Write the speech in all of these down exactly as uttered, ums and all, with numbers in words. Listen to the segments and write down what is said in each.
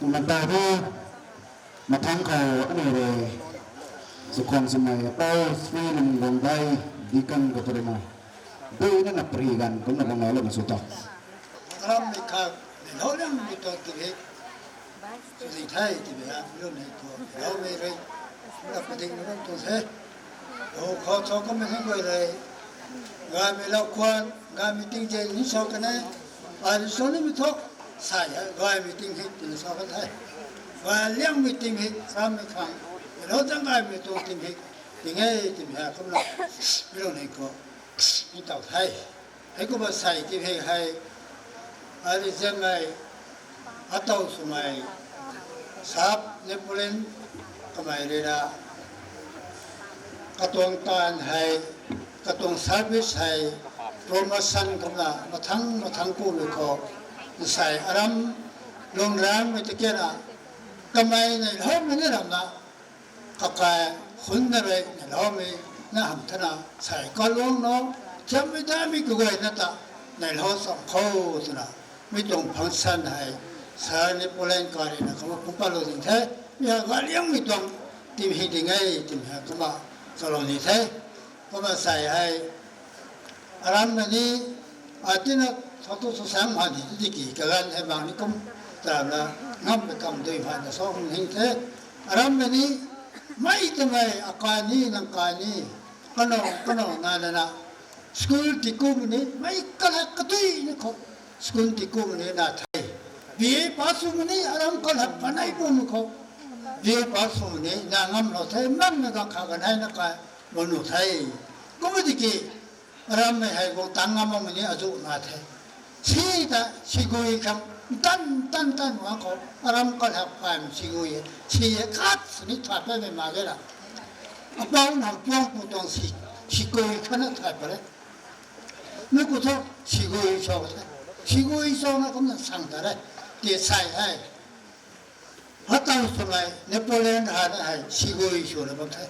Matai ru, mathang khou aniu rui, zukhwang swmei Paul Sri Lim Guangdai, Deacon ka tw rui na, dui na na pari ganv kumna bang nai lou ma sw ta. Ram ni kha, ni lou liang ni tuang tiki, sw di the tiki ha, lou ni tuang, lou ni rui, na pading na tuang the. O khou cho kumna ni guay rui, gay mi lou khwan, gay mi ting je ni cho kan e, ai ni cho ni mi tho, sai ha, gay mi ting hei, ni cho kan the. Gay liang mi ting hei, ram mi khang, ni lou zang gay mi tuang ting hei, ting e, ting ha, kumna, mi lou ni khou, ni tau the. Hei kumna sai tiki hei, ai ni zam mei, atow swmei, sap Napoleon, kamei rui na, katuang taanv hei, katuang service hei, promotion kumna mathang mathang kumei khou, sai aram, lung ram mei tiki na, kamei nei lou mei ni ram na, kakai hun na rui nei lou mei na ham thana, sai kaluang no, thiam mei ta mi kaguay na ta, nei lou sam khou twna, mi tuang function hei, sir Napoleon kari na kumna pumc pat lou ding the, mi ha gay liang mi tuang, tim hei ding e, tim ha kumna, salou ni the, kumna sai hei, aram mei ni, atina, thotu sw sang ma ni tiki, kaganv hei bang ni kum, tana, ngam pe kam dui ma na so hung hing the, aram mei ni, mei twmei, akai ni, nang kai ni, kano, kano na na na, school tiku mei ni, mei kalak katui ni khou, school tiku mei ni na the, B A pass swmei ni, aram kalak panei pu mei khou, B A pass swmei ni, na ngam lou the, nang na ga kha ganv hei na kai, bam nuh the, kumna tiki, aram mei hei guang tang ngam makmei ni azuh na the. Si ta, sigui khang, tan, tan, tan wang khou, aram kalak paymei sigui e, si e khat sini thay patmei mak ge la. Apou nam puang pu tuang si, sigui khana thay pat e. Mi khou thu, sigui cho the. Sigui cho na kumna sang ta re. Ti sai hei. Atow swmei, Napoleon ha na hei, sigui swna bam the.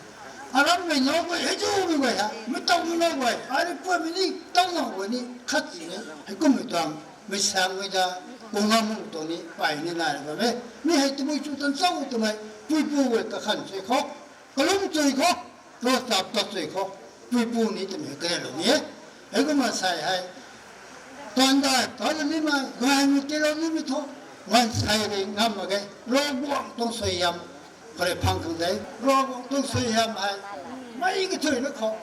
Aram mei nau guay, hei zumei guay ha, mi tow mei nau guay, ai rui puaymei ni, tow nau guay ni, khat si ni, hei kummei tuang, mei sang mei da, kung ngam mei tuang ni, pay ni nai bam e. Mi hei tabui chu tan cho twmei, puipu guay kakhan chui khou, kalum chui khou, ro tap ta chui khou, puipu ni twmei kare lou ni e. Hei kumna sai hei, tuandai, tuandai ni mei, gay mei tilou ni mei thu, maansei rui ngam mak ge, Ravguangc tuang suaihiam, kare phang khang de, Ravguangc tuang suaihiam hei, mei kathuina khou,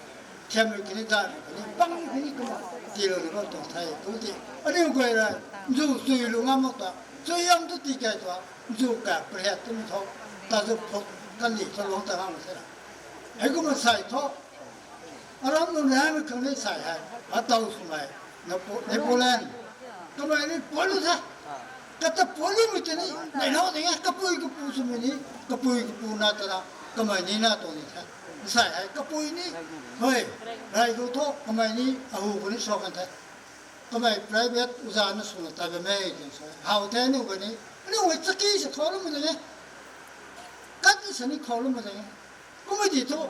thiam rui kani da, kani pang kani kumna, tilou ni bam tuang the, kumna ti, aniu guay rui, nzu chui lu ngam mak ta, suaihiam tu ti kai tua, nzu kak pariat twmei thu, ta zu phut, kani thu luang ta ngam se na. Hei kumna sai thu, aram lung raymei khang ni sai hei, atow swmei, Napo-, Napoleon, kamei ni pualu the, kata pualu mei tini, nei lou ding e, kapui kapu swmei ni, kapui kapu na tana, kamei ni na tuang ni the, sai hei, kapui ni, hei, rai gu thu, kamei ni, ahu khou ni sa kan the. Kamei private uza na swna tat bammei tei sa. How the aniu guay ni, aniu guay chaki sa khou lou mei tei e, kat sa ni khou lou mei tei e. Kumna ti thu,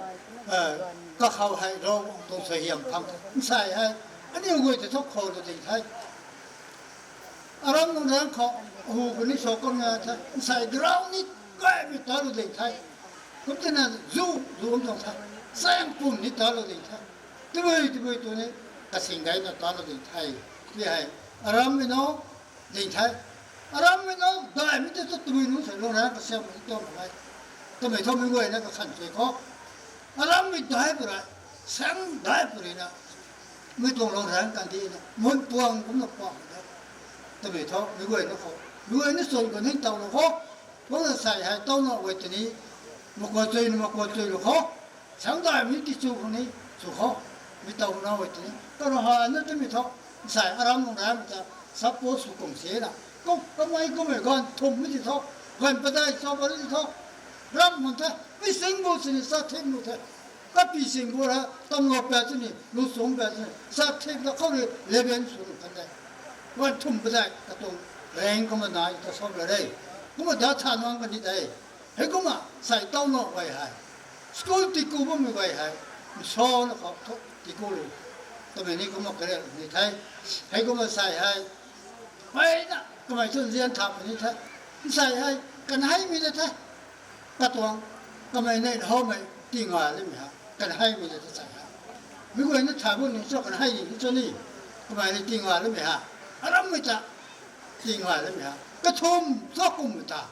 kakhou hei Ravguangc tuang suaihiam phang the. Nsai hei, aniu guay tei thu khou lou ding the. Aram lung rang khou, hu kani sa kumna the. Nsai ground ni kaimei talou ding the. Kum tina zu, zu kum tuang the. Sang pum ni talou ding the. Tabui, tabui tu ni, kasing gayna talou ding the. Ti hei, arammei nunc, ding the. Arammei nunc, daihmei tei thu tabui nunc se lung rang kasiammei tuang mak e. Twmei thu meic guayna kakhan chui khou, arammei daih pw rui, sang daih pw rui na, mei tuang lung rang kandihna, mun puang kumna puang de. Twmei thu meic guayna khou, meic guayna chwn khou ningtowlou khou, kumna sai hei towna guay tini, makua chuina makua chuilou khou, sang daihmei ti chu khou ni, chu khou, mei towna guay tini, karaha na twmei thu, nsai aram lung raymei ta, support sw kum sina, kum, kamei kummei ganv thumhmei ti thu, ganv padeih cho pat ti thu, ram mun the, pi sing bu sini sa thim lu the. Kapi sing bu ra, tamlou pat sini, lu sung pat sini, sa thim ta khou rui, leven sw lu kan de. Ganv thumh padeih, katuang, rang kumna nai, ta sa la re. Kumna da tha nang kani de. Hei kumna, sai towna guay hei. School tiku bammei guay hei. Nsana khou thu, tiku lu. Twmei ni kumna kare ni the. Hei kumna sai hei. Mpeyna, kamei thu nzian tha puni the. Nsai hei. Kanheimei na the. Katuang, kamei nei howmei, tingga limei ha. Kanheimei na the chai ha. Mi guay na tha bu ni cho kanhei ni cho ni. Kamei ni tingga limei ha. Arammei ta, tingga limei ha. Kathumh thu kummei ta.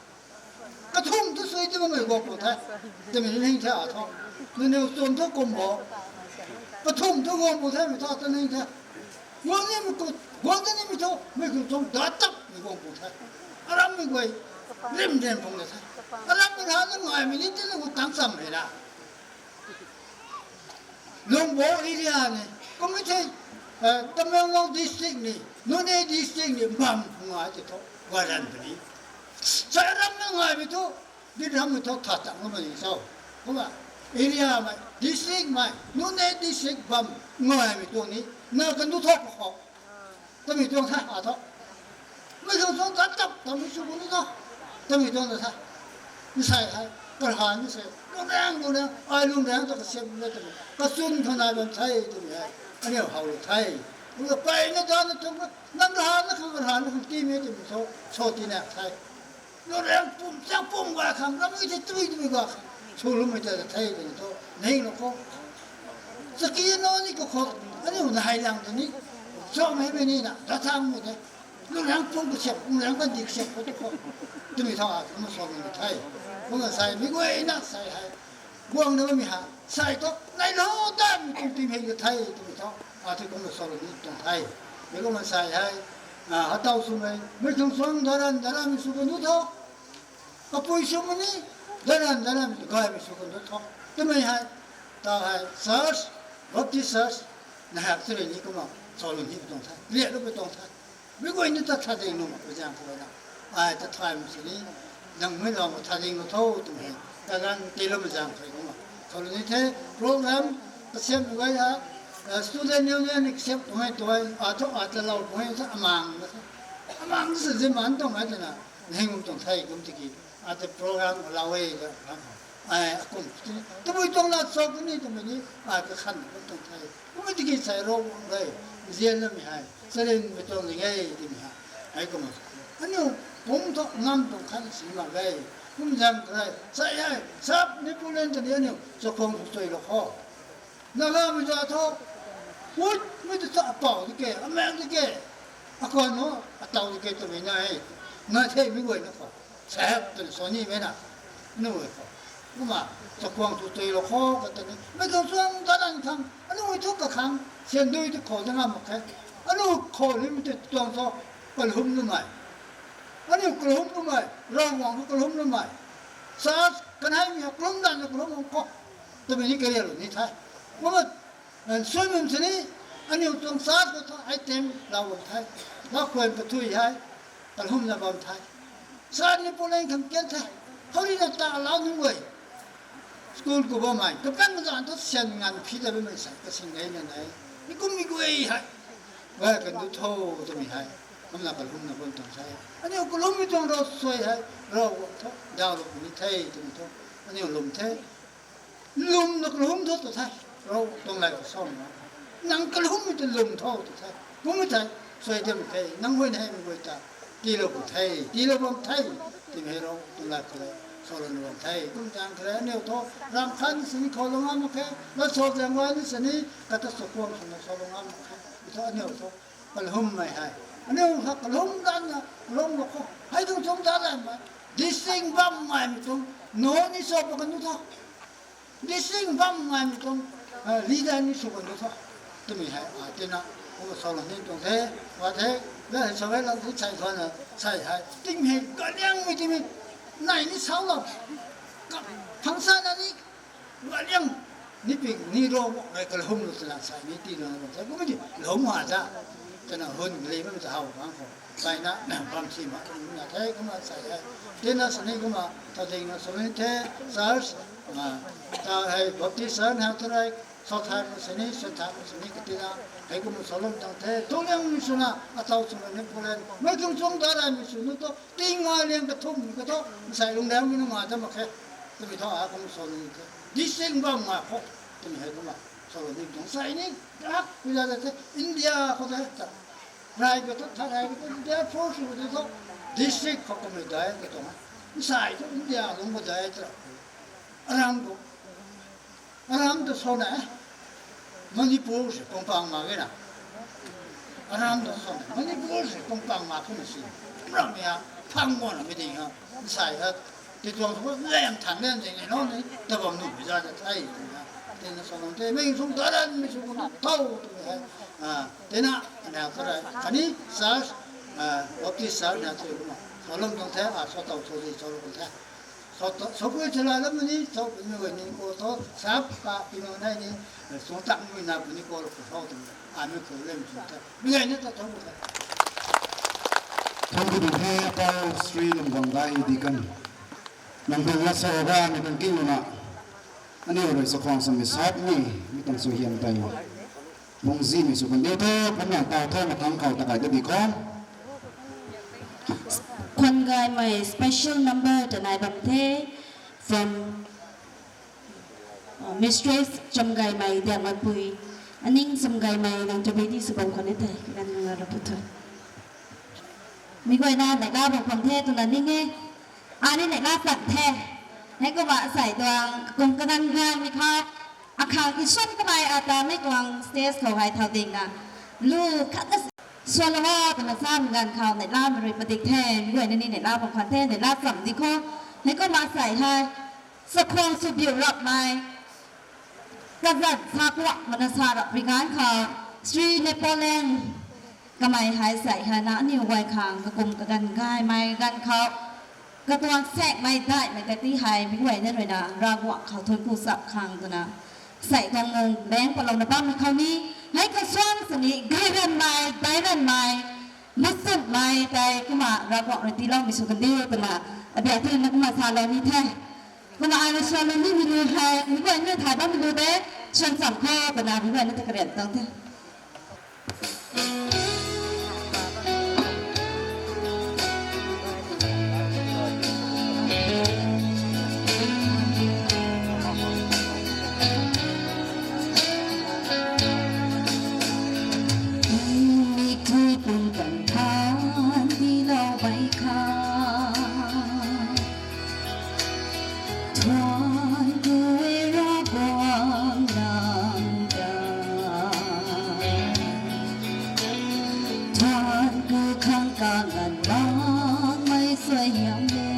Kathumh thu sui ti bammei guang pu the. Tami ni the a thu. Nuni chum thu kum bo. Kathumh thu guang pu the, mi ta ta ni the. Guang ni mi kut, guang ni mi thu, mi kut chum da tap mi guang pu the. Arammei guay, rim rim pung na the. Arammei ha na ngaimei ni ti na gu tang cham hei na. Lungbo area ni, kum e the, eh, Tamenglong district ni, Noney district ni, bam ngai ti thu, waran puni. Sai ram na ngaimei thu, di ram mi thu tha tang na mani cho. Kumna, area mei, district mei, Noney district bam ngaimei tuang ni, na kan du thok khou. Tami tuang the, a thu. Mei tuang tuang ta tap, tami sw kum ni thu. Tami tuang ta the. Ni sai hei, karhan ni sai. Lungriang, lungriang, ai lungriang ta kasiam le tami. Kachun khana bam the, tami hei. Aniu how le the. Kumna peyna dana tuang, nang rahan na khang, rahan na khang ti me tami thu. Cho ti na the. Lungriang pum, chang pum ga khang, ramei the tui tui ga khang. Sw lumei ta the, tami thu. Ning lo khou. Saki no ni khou khou, aniu na hei lang ta ni. Cho mei mei ni na, da thang mei the. Lungriang pum kasiam, lungriang kan di kasiam khou tu khou. Tami thang a, kumna sw lumei the. Kumna sai, mi guay na sai hei. Guang na mi ha, sai thu, nai lo ta mi kum ti hei ka the, tami thu. A thu kumna sw lumei tuang the. Mi kumna sai hei. A, hataw swmei, mi tuang suang daran, daran mi sw kan du thu. Kapui sw mani, daran, daran mi tu gaymei sw kan du thu. Twmei hei, ta hei, church, Baptist church, na hak tu rui ni kumna, sw lumei tuang the. Liat lu pui tuang the. Mi guay ni ta tha ding nu mak pui zaeng khou na. Ai ta thay mak sini, nang mei lou mak tha ding nu tho twmei hei. Kaganv tiiloumei zaeng khou kumna. Sw lumei the, program, kasiam guay ha, eh, student union ni kasiam tuang hei tuang, a thu a ta lou tuang hei, amang na the. Amang si ziman tuang hei twna, hing tuang the kum tiki. Ata program lou e, ai, akum. Tabui tuang la cho kuni twmei ni, ai, kakhan kum tuang the. Kum tiki sai Ravguangc le, zian lamei hei, charinmei tuang ni e, timi hei. Hei kumna. Aniu, pum thu ngam tuang khan si mak e. Kum zaeng kha, sai hei, sap ni pulen tani aniu, chakhwang thu chui lou khou. Nagamei za thu, hut, mi tu cha apau di ke, ameng di ke, akhwan ho, atau di ke twmei na e, na thei mi guay na khou, sahep twna sw nimei na, nu e khou. Kumna, chakhwang thu chui lou khou, ka ta ni, mei tuang suang ta lan khang, aniu thu kakhang, sian dui tu khou ta ngam mak khe, aniu khou ni mi tu tuang thu, kalhum numei. Aniu kalhum numei, Ravguangc khou kalhum numei. Sa, kanheimei kalhum dan khou kalhum khou. Twmei ni karialou ni the. Kumna, eh, sw num sini, aniu tuang church khou thu item lou bam the. Lakhwan kathui hei, kalhumna bam the. Sa ni pulen khang kian the. Khou rui na ta lau nunc guay. School khou bammei, kapang kazanc thu syan nganv phi ta bammei sa, kasing gay na nai. Mi kum mi guay hei. Gay kan du tho twmei hei. Kumna kalhumna bam tuang the. Aniu kalhummei tuang Rav suai hei. Ravguangc thu, daw lou puni the twmei thu. Aniu lwm the. Lwmna kalhum tho tu the. Rav tuang lay khou sam na. Nang kalhummei tu lwm tho tu the. Kummei thei, suai dem the, nang huayna hei mi guay ta. Tiilou pu the, tiilou bam the. Timi hei Rav tuang lay khou le, salouna bam the. Kum zaeng kha le, aniu thu, ramh khat sini khou lou ngam mak khe, la sw zaeng guay ni sini, kata chakhwang swna salouna ngam mak khe. Mi thu aniu thu, kalhummei hei. Aniu kha kalhum danna, kalhum mak khou. Hei tuang chum ta lam mei. District bam ngaimei tuang, no ni sw pa kan nu tho. District bam ngaimei tuang, eh, leader ni sw kan nu tho. Twmei hei, a, tina, kumna salouna ni tuang the, wa the, la hei sa hei lang thu chai khou na, chai hei. Timi hei, kaliangmei timi, nai ni saulou. Ka, phangsa na ni, kaliang, ni ping, ni ro, rei kalhum lou twna sai ni tiilou na bam the. Kummei di, lou ma ta. Twna hun, le bam ta how bang khou. Kaina, bam si ma, na the, kumna sai hei. Tina sini kumna, ta ding na salouna the, church, a, ta hei Baptist church hei thu rei, sw thai ma sini, sw thai ma sini, katina, hei kumna salouna tuang the, tuliang ni swna, atau swna ni pulen, mei tuang chung da rai mi sw nu tho, tinga liang kathumh ni ka tho, masai lungriangmei nunc nga ta mak khe, twmei thu a kumna salouna the. District bam ngai khou, twmei hei kumna, salouna ni tuang sai ni, dak, kuya da the, India khou ta, ta. Rai ka thu, tha rai ka thu, India force khou ta thu, district khou kummei dai ka tuang. Sai tu India lungc khou dai tra. Aram tu, aram tu sw na, Manipur se pangpang ma ge na. Aram tu sw na, Manipur se pangpang ma tu na si. Ram ya, phang mo na mi ding ha. Sai ha, ti tuang khou lem than lem ding ni no ni, ta bam nu bi za ta thai na. Ti na sw na te, mei sung ta ran mi sung na, tau tu hai. Ah, ti na, na kara, kani, sir, ah, Baptist sir na tu ma. Sw lum tuang the, ah, sw tau, sw zi, sw lum tuang the. Sw tau, sw pui chala lam ni, sw pui mi wei ni ko tho, sap ka pi mang nai ni, sw tang mi na pui ni ko lo ko tho tu, a mi ko lem sw ta. Mi ngai ni ta tho ko ta. Thank you, the Apau Sri Lungwang Dai Deacon. Nang ko la sa ba mi tang king na. Ani rui sa khong sa mi sap ni, mi tang sw hiam tai. Mungzimei sw kan diu tho, kumna tau tho, mathang khou ta kai ta di khou. Khwan gaymei special number ta nai bam the from, uh, Mistress Chamgaymei Diangmanpui. Aning Chamgaymei nang tabui di sw bam khwan e thei, kan nang ra pu tho. Mi guayna neihla bam khwan the twna ning e. Ani neihla chan the. Hei kumna sai tuang kum kanan gaymei khou. Akhang ki swan kamei ata mi tuang stage khou hei thau ding na. Lu khat na swan la twna sam ganv khou neihla mei rui padik the. Mi guayna ni neihla bam khwan the, neihla cham di khou. Hei kumna sai hei. Sakhwang sw biu rapmei. Kazat sa kuak mana sa rap ri ganv khou, Sri Napoleon kamei hei sai hei na aniw guay khang kakum kaganv gaymei ganv khou, katuang sekmei daihmei kati hei mi guayna rui na Ravguangc khou thuanc ku chap khang twna sai tuang mung bang palouna bammei khou ni, hei kasuang sini gayranmei, dairanmei, masanmei tei kumna Ravguangc rui tiiloumei sw kan diu twna abia thena kumna salou ni the. Kumna ai rui salou nimei lu hei, mi guayna thay bammei lu de, swan cham khou twna mi guayna ta karian tuang the. Mi thui pum kan than tiilou bai kha. Thuan ku e Ravguangc nang ta. Thuan ku khang kaganv makmei suaihiam e.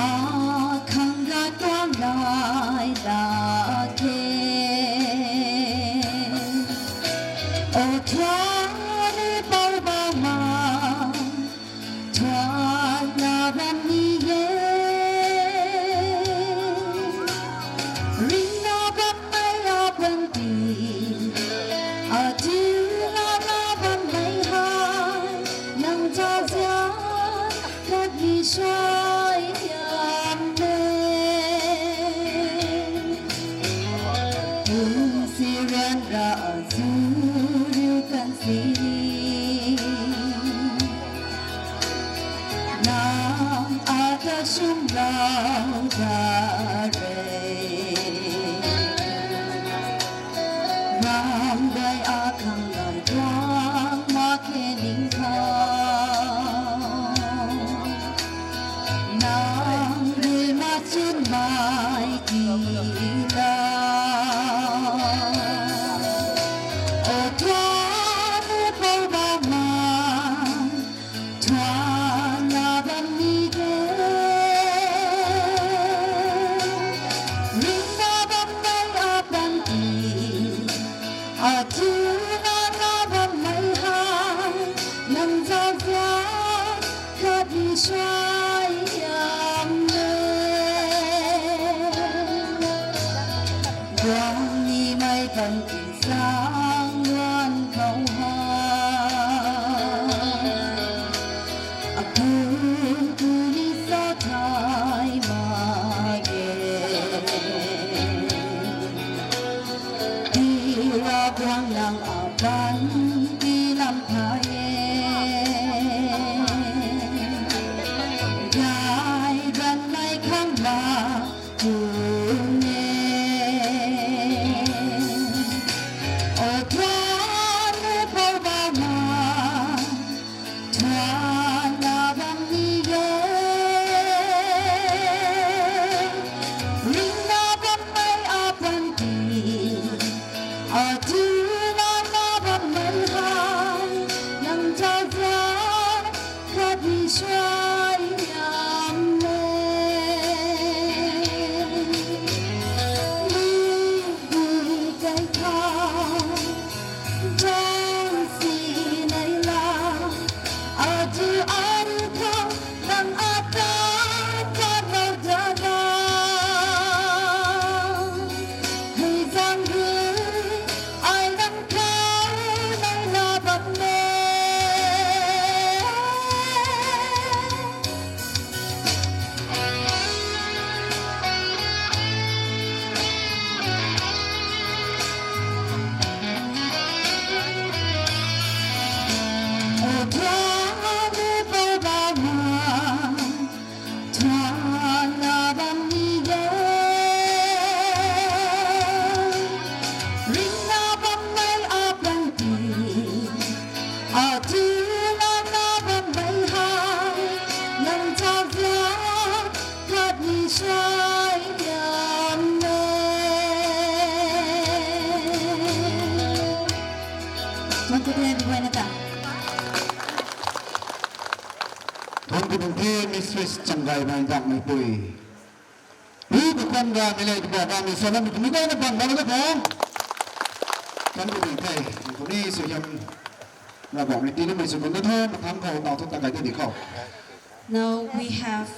Akhang gat tuang nai ta khe. O Thuan e Poubauhmei. Thuanna bam ni e. Ringna bammei apanty. Atiuna bammei hei. Nang zauzian khatni suaihiam e. Kum si ryanra azu riu kan sini. Nang ata sumlou ta re. Ramdai akhang lai tuang mak khe ning khou. Nang rui machunmei ti la. O Thuan e Poubauhmei. Thuanna bam ni e. Ringna bammei apanty. Atiuna bammei hei. Nang zauzian khatni suaihiam e. Guang nimei panty sang luan khou ha. Akum tu ni sa thay mak ge. Ti Ravguangc nang apanty lam thay e. Gay ranmei khang mak tuang e. Kuthuan di guayna ta. Thon ku bung the Mistress Changgaymei Dakmeipui. Ru ku khwan ga mi le ku ga mi sa na mi kumi guayna bang na le ko. Thon ku bung the. Kuni su yam. Na bang mi ti na mi su kun na tho, mathang khou, tau tho ta kai ta di khou. Now we have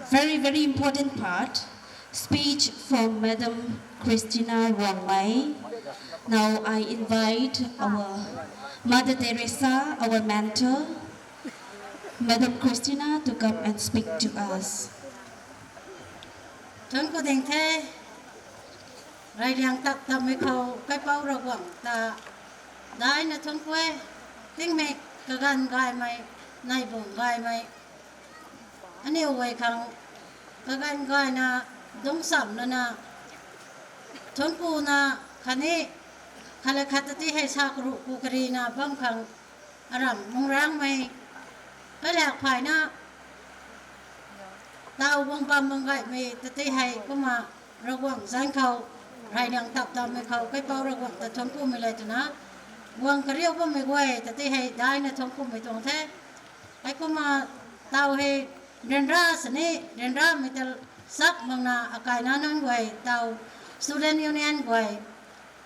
very, very important part, speech from Madam Christina Wangmei. Now I invite our Mother Teresa, our mentor, Madam Christina to come and speak to us. Thun ku ding the, rey liang tap tap mei khou, kaipouc Ravguangc ta, daina thun ku e, tingmei kaganv gaymei, nai bung gaymei, aniu guay khang, kaganv gayna, dungc cham lana, thun ku na, khatni, khat le khat ta ti hei sa karuh ku karina bam khang, aram mung rangmei, kailaek phayna, tau guang bam bam gaymei ta ti hei kumna, Ravguangc zanc khou, rey liang tap tap mei khou, kaipouc Ravguangc ta thun kumei le twna, guang kariu bammei guay ta ti hei daina thun kumei tuang the. Hei kumna, tau hei, ryanra sini, ryanramei ta sak makna akaina nunc guay, tau Student Union guay,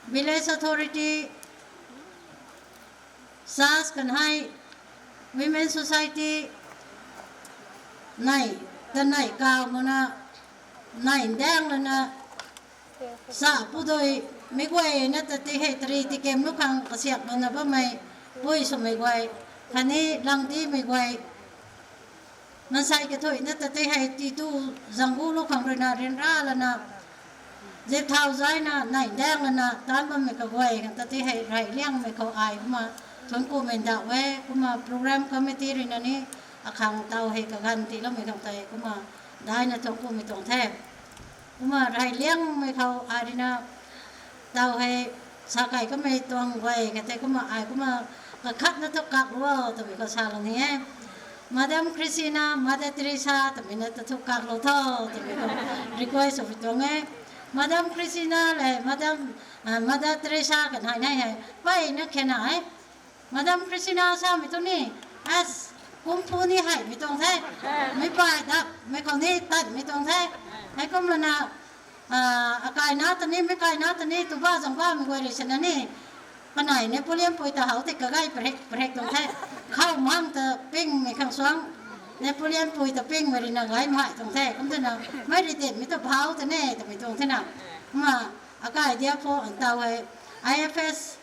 Village Authority, Church kanhei, Women Society, nei, ta nei kaw makna, nei ndang lana, sa pudui, mei guayna ta ti hei tari tikem lu khang kasiak lana bammei, pui swmei guay, khatni langdimei guay, mansei kathuicna ta ti hei ti tu zanggu lu khang ruina ryanra lana, zip thau zayna, nei ndang lana, taanc bammei kaguay khang ta ti hei rey liangmei khou ai kumna, thun kumei ndauh e, kumna program committee ruina ni, akhang tau hei kaganv tiiloumei khang tei, kumna, daina thun kumei tuang the. Kumna rey liangmei khou ai ruina, tau hei, sa kai kamei tuang guay, khat tei kumna ai kumna, kakhatna thu kaklou o, twmei khou salou ni e. Madam Christina, Mother Teresa, twmei na ta thu kaklou tho, twmei khou request sw tuang e. Madam Christina le, Madam, ah, Mother Teresa kanhei nei hei, peyna khe na e. Madam Christina samei tu ni, as, kung pu ni heimei tuang the. Mei pai dap, mei khou ni tatmei tuang the. Hei kumna na, ah, akaina ta ni, mei kaina ta ni, tu ba zang bamei guay rui sina ni. Kanei Napoleon pui ta how tei kagay parek, parek tuang the. Khou mang ta pingmei khang suang. Napoleon pui ta pingmei rui na gaymei tuang the. Kum twna, mei rui dinmei ta bhau ta ne, twmei tuang the na. Kumna, akai dia pho, an tau hei, I F S,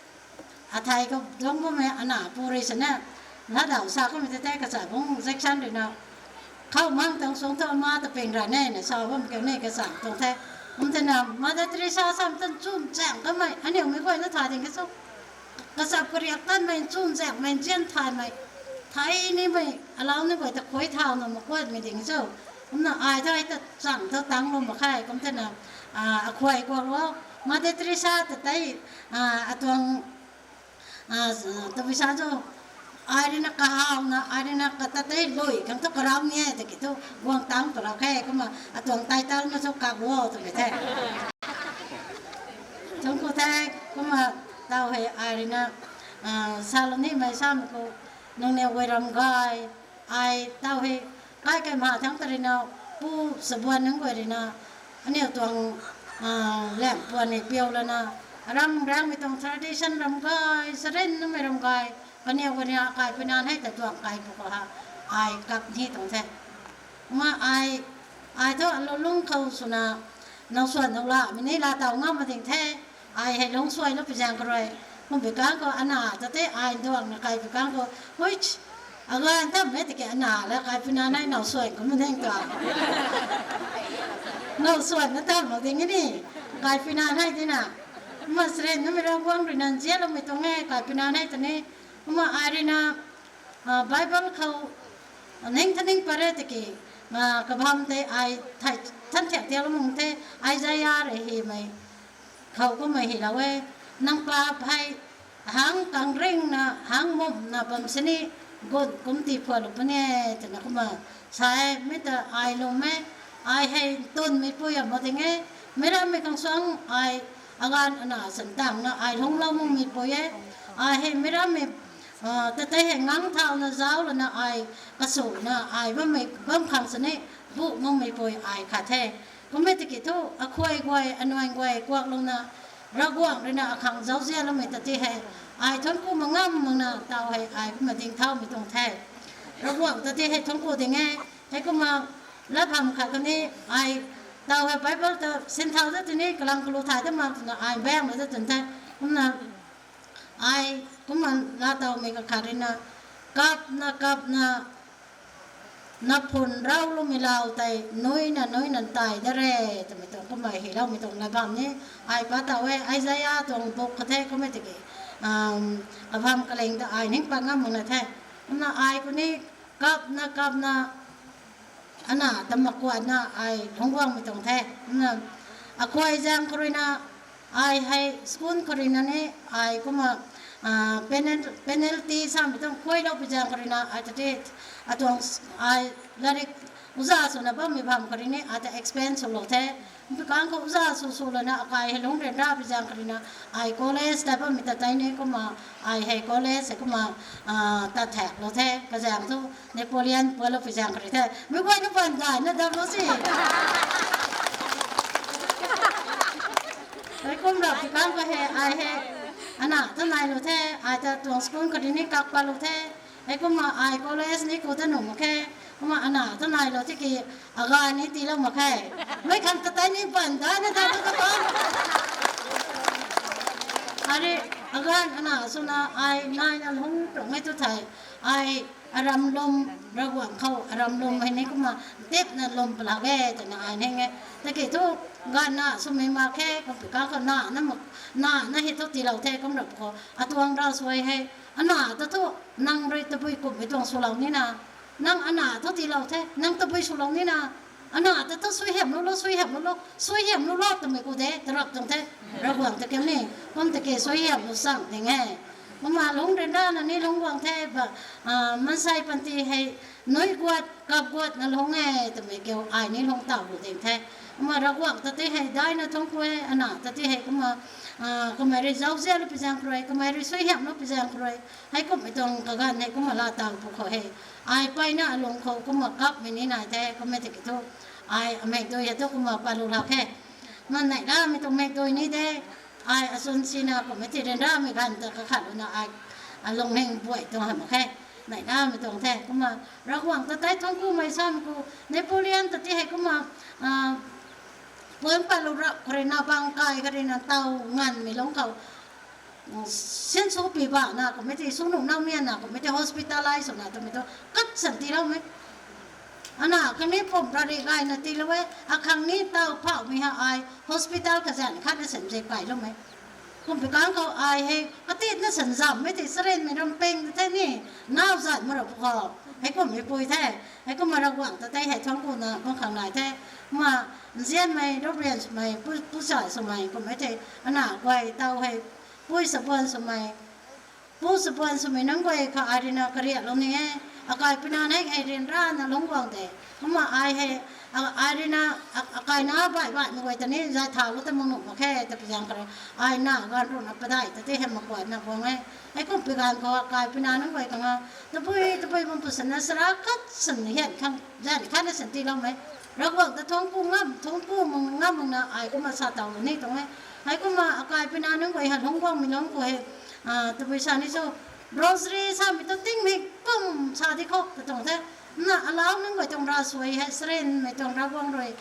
athei khou dungc bammei ana pu rui sina, na daw sa kamei tei tei kacha bung section rui na, khou mang tang suang thu ama ta ping ra ne, na sa bam kiu ne kacha tuang the. Kum twna, Mother Teresa sam tan chun chaeng kamei, aniu mei guayna thay ding ka chu. Kachap kariak tanmei chun chaengmei nzian thaymei, thei nimei, alau ni guay ta khuay thauna makuatmei ding cho. Kumna ai thu ai ta chang thu tang lu mak khe, kum twna, ah, akhuay kuak lo, Mother Teresa ta tei, ah, atuang, ah, tabui sa cho, ai rui na kahawna, ai rui na kata tei lui, khang thu karau ni e, tiki thu guang tang para khe, kumna atuang title na cho kak lo, twmei the. Thun ku the, kumna tau hei ai rui na, ah, salou nimei samei khou, nangniw guay ram gay, ai tau hei, kai kai ma thangc ta rui na, pu sabuan nunc guay rui na, aniu tuang, ah, lam puan hei piu lana, aram rangmei tuang tradition ram gay, saren namei ram gay, kaniw guay rui na, akai pui naan hei ta tuang kai pu khou ha, ai kap ni tuang the. Kumna ai, ai thu alou lung khou swna, now swan now lamei ni laa taw ngam ma ding the, ai hei lungc suailou pi zaeng khou rui, kum pi kang khou ana ta tei ai nduangna kai pi kang khou, hui, aganv tam e tiki ana la kai pui naan hei now swan kum ma ding tuang. Now swan na tam mak ding e ni, kai pui naan hei tina. Kumna saren namei Ravguangc rui na nzianloumei tuang e, kai pui naan hei ta ni. Kumna ai rui na, ah, Bible khou, ning thaning pat re tiki, ah, kabam tei ai thei, than thiak tialou mung the, Isaiah rui hymei khou kumna hylou e, nang paap hei, hang kangringna, hang mumhna bam sini, gun kum tii phuatlou puni e, twna kumna sa e, mi ta ai lwm e, ai hei ntunmeipui a mak ding e, meic rammei khang suang ai, aganv ana san tangna ai lungclou makmeipui e, Ai hei mi rammei, tatei hei ngang thauna zauc lana ai kasuna ai bammei bam khang sini, bu makmei pui ai khat the. Kummei tiki thu, akhuay guay, anuan guay kuaklouna, Ravguangc ruina akhang zauzianloumei tati hei, ai thuanc ku mak ngam makna taw hei ai kumna ding thaumei tuang the. Ravguangc tati hei thuanc ku ding e. Heikumna, lat bam khat kani, ai taw hei Bible ta sinthau da tini kalam kalu thay da mak twna ai baengmei da twn the. Kumna, ai kumna laatowmei kakhat ruina, kapna kapna, naphun rauloumei lau tei nuina nuina tai da re, twmei tuang kumna hyloumei tuang lat bam ni, ai pa taw e, Isaiah tuang book khat the kummei tiki, kabam kaleng ta ai ning pat ngam makna the. Kumna ai kuni kapna kapna, ana ta makuatna ai lungc guangmei tuang the. Kumna, akhuay zaeng khou ruina, ai hei school khou ruina ni, ai kumna, penal-, penalty samei tuang khuaylou pi zaeng khou ruina, ai ta ti, atuang, ai larik uza swna bammei bam khou rui ni, ai ta expense swlou the. Mpi kang khou uza sw sw lana akai hei lungc ryanra pi zaeng khou ruina, ai college ta bammei ta tei ni kumna, ai hei college hei kumna, tat thaklou the, kazaeng thu Napoleon pualou pi zaeng khou rui the. Mi guay na pan daina damlou si. Hei kumna pi kang khou hei, ai hei, ana ta nailou the, ai ta tuang school khou rui ni kak patlou the. Heikumna ai college ni ku ta nuh mak khe, kumna ana ta nailou tiki, aganv ni tiilou mak khe. Mei khang katei ni pan daina ta tu ta pan. Ari, aganv ana swna ai naina lungc tuang e tu thei, ai aram lum, Ravguangc khou aram lum hei ni kumna, tipna lum palak e twna ai ning e. Tiki thu, ganv na swmei mak khe, kumpi kang khou na, na, na hei thu tiilou the, kum rap khou atuang ravsuai hei, ana ta thu, nang rui tabui kumhmei tuang swlou nina, nang ana thu tiilou the, nang tabui swlou nina, ana ta thu suaihiamlou lo, suaihiamlou lo, suaihiamlou lo twmei ku de, tarap tuang the, Ravguangc ta kiu ni, kum tiki suaihiamlou sang ding e. Kumna lungc ryanrana ni lungc guang the, ba, maansei panty hei, nui guat, kap guatna lungc e, twmei kiu ai ni lungc taw lu ding the. Kumna Ravguangc ta ti hei daina thuanc ku e, ana ta ti hei kumna, kamei rui zauzianlou pi zaeng khou rui, kamei rui suaihiamlou pi zaeng khou rui, heikumhmei tuang kaganv hei kumna laatow pw khou hei, ai peyna alung khou kumna kapmei ni nai the, kummei tiki thu, ai amekdui hei thu kumna palu lak khe. Kumna neihlamei tuang mekdui ni de, ai achwn sina kumhmei ti ryanramei ganv ta kakhatlouna ai, alungning buay tuang hamh mak khe, neihlamei tuang the. Kumna Ravguangc ta tei thuanc kumei sam khou, Napoleon ta ti hei kumna, puan palu rap khou ruina bang kai khou ruina taw nganvmei lungc khou, sinsw pi bana kumhmei ti, sw nuh nau miana kumhmei ti hospitalize swna twmei tu, kat san tiiloumei. Ana khatni pum rari gayna tiilou e, akhang ni taw phauhmei ha ai hospital kazanc khatna san zei kailoumei. Kumpi kang khou ai hei katitna san zamhmei ti charynmei ram peng the ni, nau zan ma rap khou, heikumhmei pui the. Heikumna Ravguangc ta tei hei thuanc kuna bam khang nai the. Kumna nzianmei, Reverend swmei, pu, pusa swmei kumhmei tei, ana guay taw hei, pui sabuan swmei, pu sabuan swmei nunc guay kha ai ruina kariaklou ni e. Akai pina nei hei ryanrana lungc guang de. Kumna ai hei, ai ruina, akaina baih baihmei guay ta ni zay tha lu ta mak nuh mak khe ta pi zaeng khou rui, ai na ganv ruhna padeih ta ti hei makuatna guang e. Heikumpi ganv khou akai pina nunc guay khang a, tabui tabui bam pwsana sara kat san hian khang zan khatna san tiiloumei. Ravguangc ta thuanc ku ngam, thuanc ku mak ngam makna ai kumna sa taw lu ni tuang e. Heikumna akai pina nunc guay ha lungc guangmei lungc khou hei, tabui sa ni cho, rosary samei tu tingmik pum sa di khou ta tuang the. Na alau nunc guay tuang ravsuai hei charynmei tuang Ravguangc rui,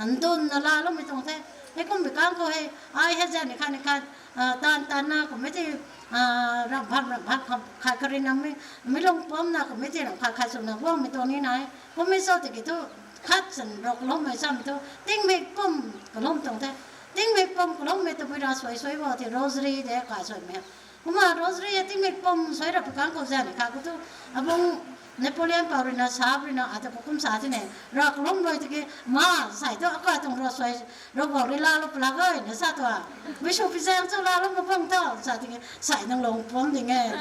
ndunna laaloumei tuang the. Heikumpi kang khou hei, ai hei zan ni khat ni khat, taanv taanvna kumhmei ti, ramh bam ramh bam khat khat ruina mi, mi lungpuamcna kumhmei ti ramh khat khat swna guangmei tuang ni nai. Kummei cho tiki thu, khat san rou kalummei samei thu tingmik pum kalum tuang the. Tingmik pum kalummei tabui ravsuai suai bo ti rosary de kasuaimei. Kumna rosary tingmik pum suai rap pi kang khou zan ni khat khou thu, abung Napoleon pou ruina sap ruina ata khou kum sa tine, rav kalum rui tiki, ma, sai thu akai tuang ravsuai, Ravguangc rui laalou palak e na sa tua. Mei sw pi zaeng cho laalou mak bam tho sa tiki, sai nang lungpuamc ding e.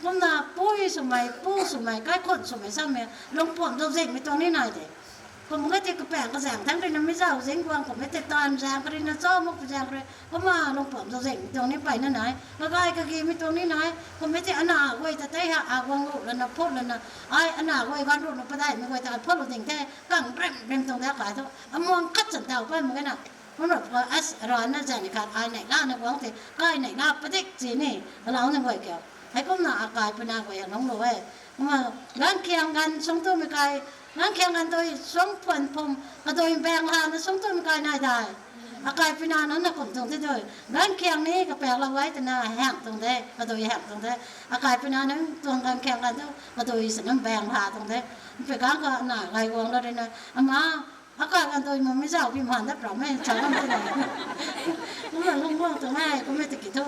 Kumna pui swmei, pu swmei, kaikhun swmei samei lungpuamc zauczihmei tuang ni nai de. Kum kati kapaeng kazaeng thangc rui na mi zauh zing guang, kum e tei taanv zaeng kari na, chau mak pu zaeng kari, kumna lungpuam zauh zing mi tuang ni peyna nai, kagai kagimei tuang ni nai, kum e tei ana guay ta tei ha, a guang ru lana, phut lana, ai ana guay ganv ru na padaihmei guay ta phut lu ding the, kang rim rim tuang de kai thu, amuang khat chan tau pey mak ge na. Kumna pa as rana zan khat ai neih lana guang the, kai neih la padik chi ni, alau na guay kiu. Heikumna akai puna guay a lungc lu e. Kumna ganv khiang ganv sung tumei kai, ganv khiang ganv tui sung phuan phum, kadui baeng hana sung tumei kai nai dai. Akai puna nunc na kum tuang the tui. Ganv khiang ni kapaek lou e twna hang tuang de, kadui hang tuang de. Akai puna nunc tuang ganv khiang ganv thu, kadui sw nunc baeng ha tuang de. Mpi kang ka na gay guang la rui na, ama, akai ganv tui mami zauh pi man dat pra me, cha lam te na. Kumna lungc guang tuang e, kum e tiki thu.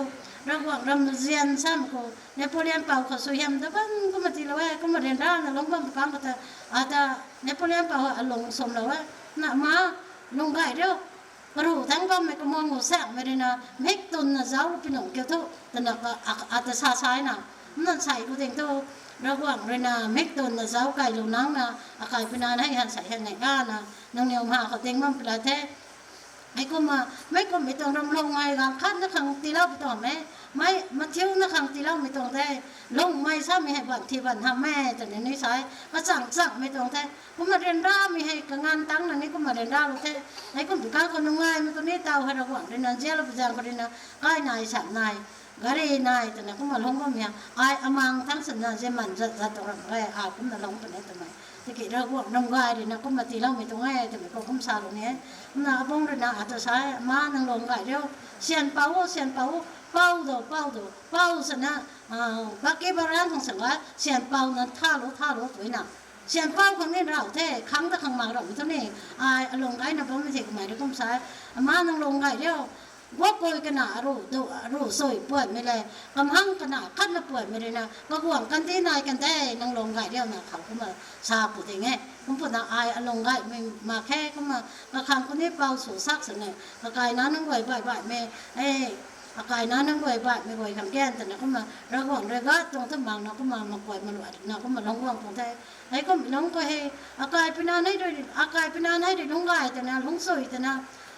Ravguangc ram zian sam khou, Napoleon pou khou suaihiam da bam kumna tiilou e, kumna ryanrana lungc bam kang kata, ata Napoleon pou a lung swmlou e, na ma, lung gay riu, karuh thangc bammei kamuang khou saekmei rui na, mik tunna zauc pi nung kiu thu, twna ka, a, ata sa sa na, kumna sei khou ding thu, Ravguangc rui na mik tunna zauc kai lu nang na, akai puna hei han sei han nei gana, nangniw ma khou ding bam pla the. Heikumna, meic kumhmei tuang ramlung hei ganv khat na khang tiilou pi tuang e, mei, mathiuna khang tiiloumei tuang the, lungmei samei hei ban thi ban ham e, twna ni sa e, kachang changmei tuang the, kumna ryanramei hei kanganv tangc na ni kumna ryanra lu the, heikum pi kang khou nungaimei khou ni taw hei Ravguangc rui na, zialou pu zaeng khou rui na, kai nai, sam nai, gari nai, twna kumna lungc bammei ha, ai amang thangc sana ziamman zat zat tuang ram e, a kumna lungc puni twmei. Tiki Ravguangc ram gay rui na kumna tiiloumei tuang e, twmei khou kum salou ni e. Kumna abung rui na ata sa e, ma nang lung gay riu, syan pou o, syan pou o, pou do, pou do, pou sana, a, baki baran khang sanga, syan pou na thalou, thalou tui na. Syan pou khang ni rau the, khang ta khang mak ramei thu ni, ai alung gayna bammei the kamei rui kum sa e, ma nang lung gay riu, guak kui kana aru, du, aru sui puanmei le, kamhang kana khatna puanmei rui na, kaguang kandi nai kan the, nang lung gay riu na khou kumna sa pu ding e. Kum puna ai alung gaymei mak khe, kumna kakhang khou ni pou sw sak sini, kakaina nunc guay baih baihmei, e, akaina nunc guay baihmei guay khang gan twna kumna Ravguangc rui gat tuang thu mang na kumna makuay maluat na kumna lungc guang tuang the. Heikum lungc khou hei, akai puna nei rui, akai puna nei rui lungc gay twna, lungc sui twna,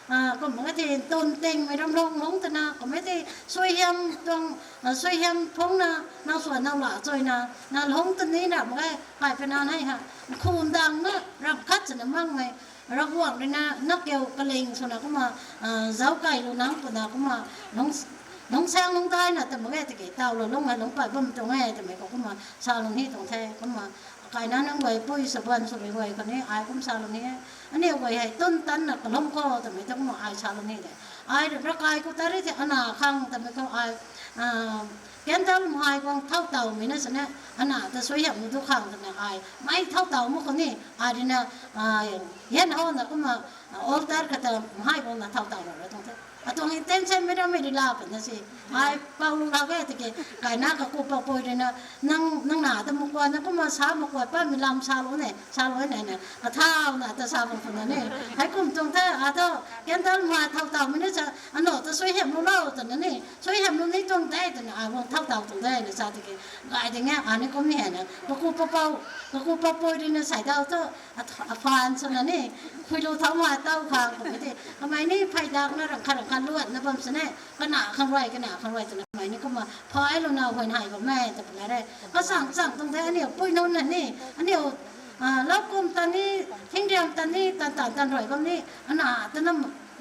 a, kum ka the tun tingmei ramlung lungc twna, kum e the suaihiam tuang, a, suaihiam phungna, nau swan nau la chuina, na lungc tw ni na mak ge, kai puna nei ha, khum dang na ram khat sana makmei, Ravguangc rui na, na kiu kaling swna kumna, a, zauc kai lu nang puna kumna, lungc, lungc saeng lungc daina ta mak ge, tiki taw lou lungc hei lungc pat bam tuang e, twmei khou kumna salou ni tuang the, kumna, kaina nunc guay pui sabuan swmei guay khou ni, ai kum salou ni e, aniw guay hei tun tanna kalum khou, twmei ta kumna ai salou ni de. Ai rakai khou ta ri the ana khang, twmei khou ai, a, candle mhai guang thau tawmei na sini, ana ta suaihiam nu tu khang twna ai, mei thau taw mak khou ni, ai rui na, a, hian hou na kumna, a, altar kata mhai guang na thau taw ra ra tuang the. Atuang intention mei rammei rui la puna si. Ai pou lu la ge tiki, kaina kaku poupui rui na, nang, nang na ta makuay na kumna sa makuay patmei lam salou ne, salou ne na, kathau na ta sa bam puna ni. Heikum tuang the, ata candle mhai thau tawmei na sa, ano ta suaihiam lu lou twna ni, suaihiam lu ni tuang de twna, ai guang thau taw tuang de na sa tiki, gay ding e, ani kum ni hei na, kaku poupou, kaku poupui rui na sei daw thu, a, aphan swna ni, khuilu thau ma taw khang kum e the. Kamei ni pheydak na rang khat rang khat luatna bam sini, kana khang rui, kana khang rui twna kamei ni kumna phay lou na huayney bam e, ta puna re. Kasang chang tuang the aniw pui nunc na ni, aniw, a, lau kum ta ni, thingriam ta ni, tan tan tan rui bam ni, ana ta na,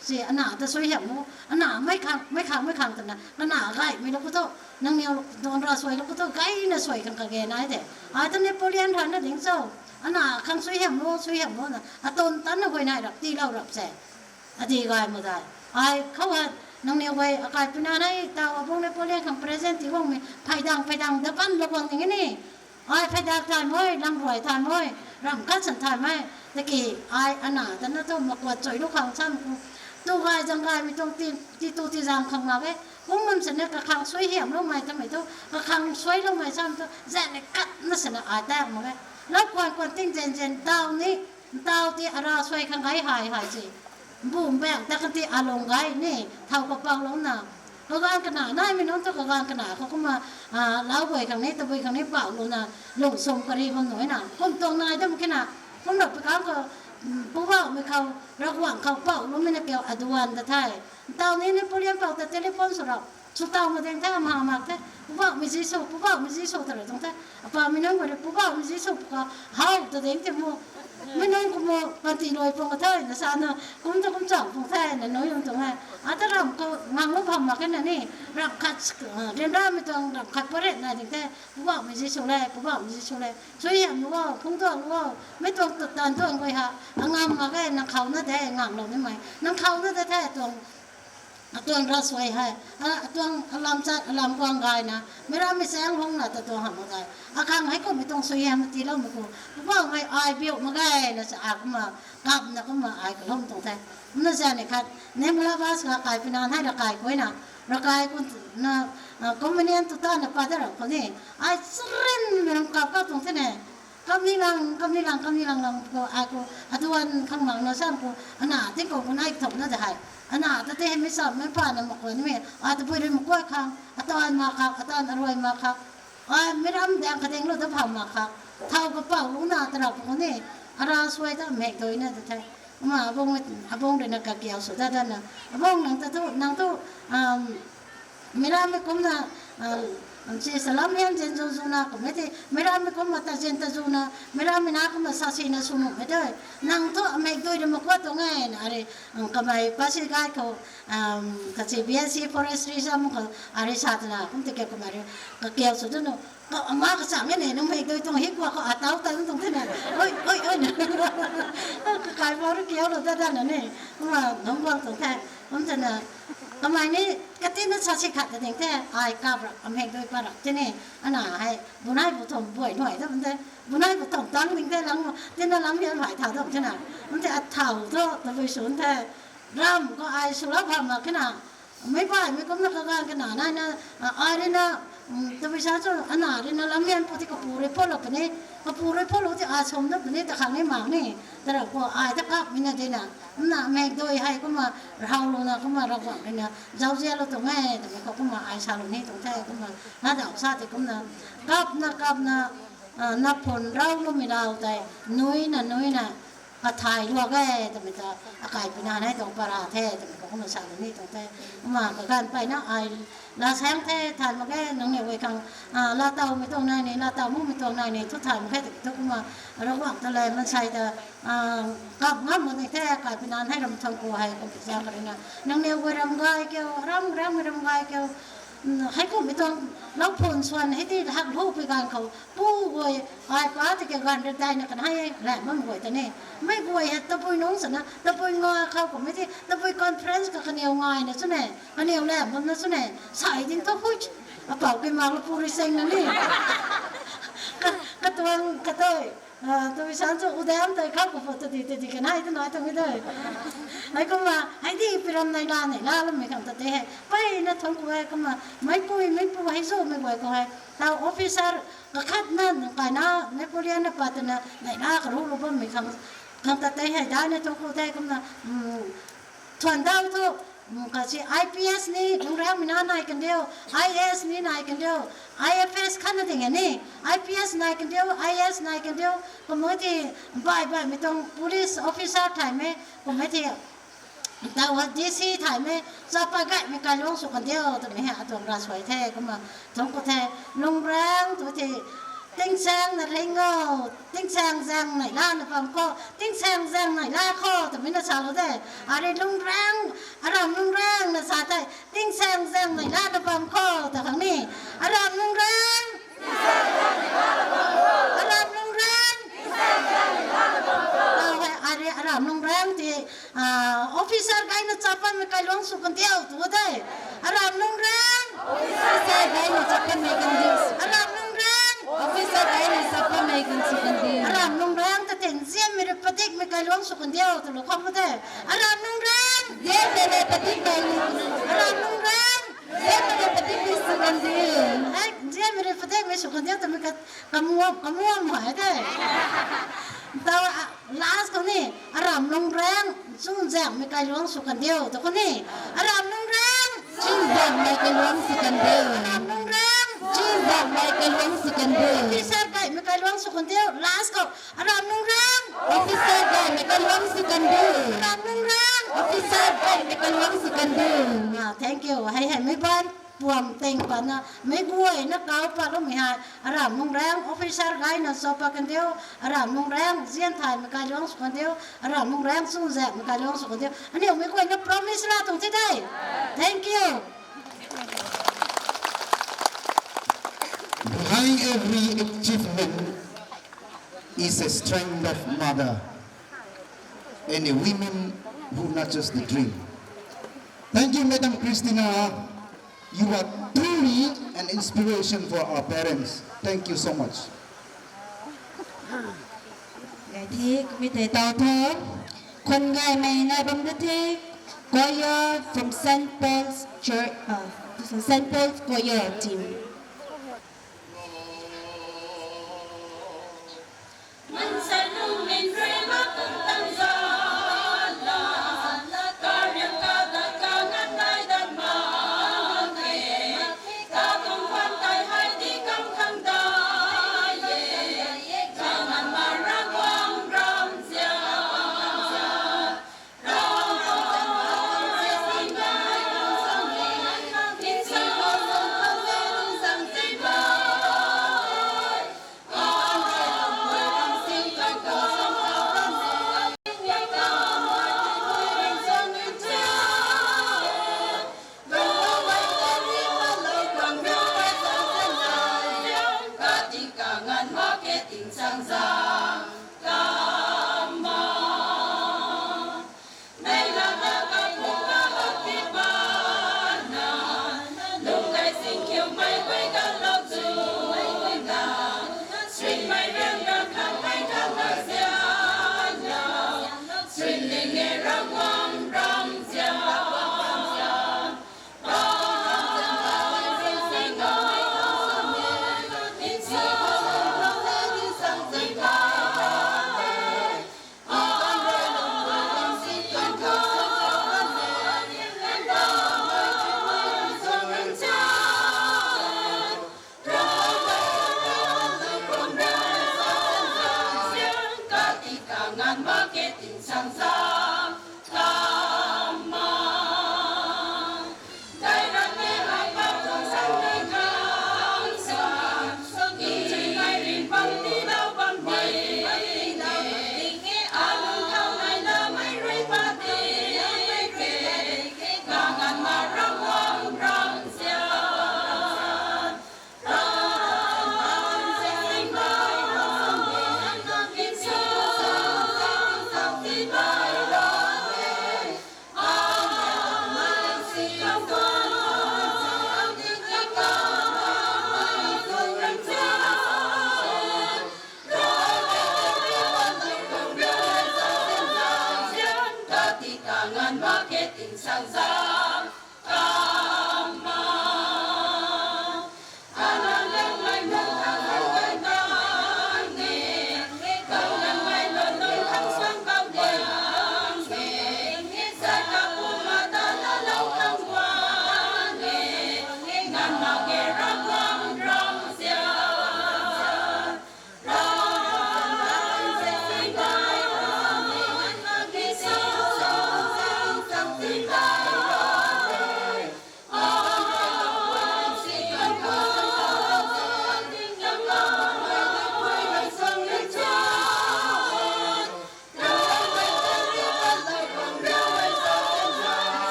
si ana ta suaihiam o, ana mei khang, mei khang, mei khang twna, kana gaymei lou khou thu, nangniw tuang ra suai lou khou thu, gayna suai khang kage nai de. Ai ta Napoleon rana ding cho, ana khang suaihiam o, suaihiam o na, atun tanna huayney rap, tiilou rap se. Adi gay mu dai. Ai khou ha, nangniw guay akai puna nei taw abung Napoleon khang present ti guangmei, pheydang, pheydang da pan lou guang ding e ni. Ai pheydak thay mei, lam ruai thay mei, ram khat san thay mei. Tiki ai ana ta na thu makuat chuy lu khang sam khou, tu gay zang gaymei tuang ti, ti tu ti zang khang mak e. Kum bam sini kakhang suaihiam loumei twmei thu, kakhang suai loumei sam thu, zan ni khat na sini ai tak mak e. Lau kuan kuan ting zen zen daw ni, ntaw ti ara suai khang gay hei hei si. Bum bang ta kan ti alung gay ni, thau kapou lou na. Kaganv kana, naimei nunc thu kaganv kana khou kumna, a, lau guay khang ni, tabui khang ni pou lou na, lung sum kari bam nui na. Kum tuang nai dam kina, kum rap pi kang khou, Poubauhmei khou, Ravguangc khou pouloumei na kiu aduan ta the. Ntaw ni Napoleon pou ta telephone sw rap. Sw taw ma ding the, ma mak the. Poubauhmei Jisu, Poubauhmei Jisu ta rui tuang the. Apamei nunc khou rui Poubauhmei Jisu pw ka how ta ding the mu. Mi nunc kumna panty luai pung ka the, na sa na, kum ta kum cham pung the, na nui lung tuang e. Ata ram khou ngang lou bam mak khe na ni, ram khat, ryanramei tuang ram khat paret na ding the, Poubauhmei Jisu le, Poubauhmei Jisu le. Suaihiam nu o, phungc tuang nu o, mei tuang tut tan tuang guay ha, angam mak ge, nang khou na de, nganglou nimei. Nang khou na de the, tuang, atuang ravsuai hei, a, atuang alam chat, alam kuang gayna, meic rammei chaeng hungna ta tuang hamh mak ge. Akhang hei kumhmei tuang suaihiam tiiloumei khou, Poubauhmei ai biu mak ge, na sa a kumna, kapna kumna ai kalum tuang the. Kumna zan ni khat, Nirmala Bus ka kaipuina hei ravkai kuina, ravkai ku na, communion tu tana pa da rap khou ni, ai charinmei ram kap kap tuang the ne. Kam ni lang, kam ni lang, kam ni lang lang khou, ai khou, atuan khang mang na sam khou, ana tingkauh khou nai thopna de hei. Ana ta te hei mei sam, mei pha na mak khou nimei, ai tabui rui mak kuay khang, atan mak khak, atan aruai mak khak. Ai, meic ram daeng kadinglou ta pham mak khak. Thau kapoulouna ta rap khou ni, aravsuai ta mekdui na ta the. Kumna abung, abung rui na kakiau sw dat dat na. Abung nang ta thu, nang thu, meic rammei kumna, si salam hian zin zu zu na kummei the, meic rammei kumna ta zin ta zu na, meic rammei na kumna sa si na sw nuhmei the. Nang thu mekdui rui mak kuat tuang e na, ari, kamei Pasighat khou, kasi B S C forestry sam khou, ari sa twna, kum tiki kamei rui, kakiau sw dat nu, ka, ama kachang e ne, nang mekdui tuang hi kua khou ataw tan tuang the na. Oi, oi, oi na. Kakai pau rui kiaulou dat dat na ni. Kumna nunc guang tuang the. Kum twna, kamei ni, katina sa si khat ta ding the, ai kap ra, amekdui pa ra, tini, ana hei, bunai bu thum buai nuai ta bam the, bunai bu thum tang ding the lang, tina lam hian hai thau dam the na. Kum the athau thu, tabui sun the, ram khou ai swlou bam mak khe na. Meic baihmei kumna kaganv kana nai na, ai rui na, tabui sa chu, ana rui na lam hian pu ti kapu rui phoulou puni, kapu rui phoulou ti a sum na puni ta khang ni mak ni, ta rap khou ai ta kapmei na di na, kumna mekdui hei kumna, rahawlouna kumna Ravguangc rui na, zauzianlou tuang e, twmei khou kumna ai salou ni tuang the, kumna, na dau sa tei kumna, kapna, kapna, na phun rauloumei lau tei, nuina, nuina, kathay luak e, twmei ta, akaipuina nei tuang para the, twmei khou kumna salou ni tuang the, kumna kaganv peyna ai, laa saeng the, than mak ge, nangniw guay khang, laatawmei tuang nai ni, laataw makmei tuang nai ni, thu thay mak khe tiki thu kumna, Ravguangc ta le, maansei ta, kap ngam mak ni the, akaipuina nei ram thang khou hei, kum ti za kha rui na, nangniw guay ram gay kiu, ram, ram, ram gay kiu, heikumhmei tuang, lau phun swan, hei ti hak lupui ganv khou, pu guay, ai pa tiki ganv rui daina kan hei, lam bam guay ta ni. Mei guay hei tabui nungc sana, tabui nga khou kummei ti, tabui conference ka kaniw ngai na chu ne, kaniw lam bam na chu ne, sai ding thu hui, apou ki mak lu pu rui seng na ni. Ka, katuang, katui, tabui san chu udam tei khou khou phu tadi, tadi kan hei ta nai tuang e tei. Hei kumna, hei di piram nei la nei la lammei khang ta tei hei. Peyna thang khou hei kumna, meicpui, meicpu hei zumei guay khou hei. Tau officer, kakhatna, kaina, Napoleon na pat twna, nei la karuhlou bammei khang, khang ta tei hei, daina thang khou tei kumna, thuan dau thu, kasi I P S ni, lungraengmei na nai kan diu, I A S ni nai kan diu, I F S khatna ding e ni, I P S nai kan diu, I A S nai kan diu, kummei ti, baih baihmei tuang police officer thaymei, kummei ti, tau D C thaymei, chapai gaymei kailuang sw kan diu, twmei hei atuang ravsuai the, kumna, thang khou the, lungraeng tu the, tingsaeng na ring o, tingsaeng zaeng nei lana bam khou, tingsaeng zaeng nei la khou, twmei na salou de, ari lungraeng, aram lungraeng na sa the, tingsaeng zaeng nei lana bam khou, ta khang ni, aram lungraeng, aram lungraeng, tau hei, ari aram lungraeng ti, officer gayna chapaimei kailuang sw kan diu tu de. Aram lungraeng. Officer gayna chapaimei kan diu. Aram lungraeng. Officer gayna chapaimei kan sw kan diu. Aram lungraeng ta tinzianmei rui padikmei kailuang sw kan diu twlou khou de. Aram lungraeng. Zianmei rui padikmei. Aram lungraeng. Zianmei rui padikmei sw kan diu. Hei, zianmei rui padikmei sw kan diu twmei ka, kamuam, kamuam hei de. Tau, last khou ni, aram lungraeng, chuzaenghmei kailuang sw kan diu, ta khou ni, aram lungraeng, chuzaenghmei kailuang sw kan diu, aram lungraeng, chu Mei kailuang sw kan de. Officer gaymei kailuang sw kan de. Last khou, aram nungrang. Officer gaymei kailuang sw kan de. Aram nungrang. Officer gaymei kailuang sw kan de. Ah, thank you. Hei hei mei ban puam teng pana mei guay na kau pat loumei hei. Aram nungrang officer gay na sw pat kan de. Aram nungrang zian thaymei kailuang sw kan de. Aram nungrang chunzakmei kailuang sw kan de. Aniu mei guay na promise la tuang the de. Thank you. Behind every achievement is a strength of mother and a women who nurtures the dream. Thank you, Madam Christina. You are truly an inspiration for our parents. Thank you so much. Gay the, kumei tei tau tho. Khwan gaymei nai bam da the. Choir from Saint Paul's Church, uh, Saint Paul's Choir team.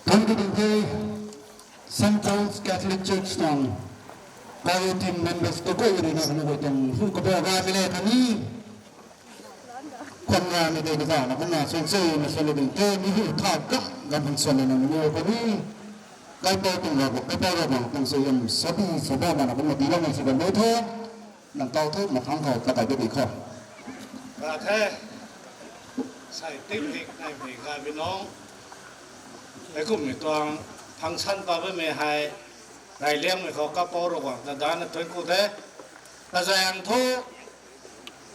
Thank you, thank you. Saint Paul's Catholic Church tuang choir team members tu koi rui na kanu koi tuang hu kabau gaymei le kani. Khwan gaymei tei kazana kumna suan se na suan le ding te mi hu tha gam gam hang suan le na mi kani. Kaipou tuang ra, kaipou ra bang tuang se yam sabi saba mana kumna tiiloumei si bam de the. Nang tau thu mathang khou ta kai de di khou. Ra the. Sai tim dik nai mei gaymei nung. Hei kummei tuang function pa bammei hei. Rai liangmei khou kapou ro guang ta dana tuan ku the. Kazaeng thu,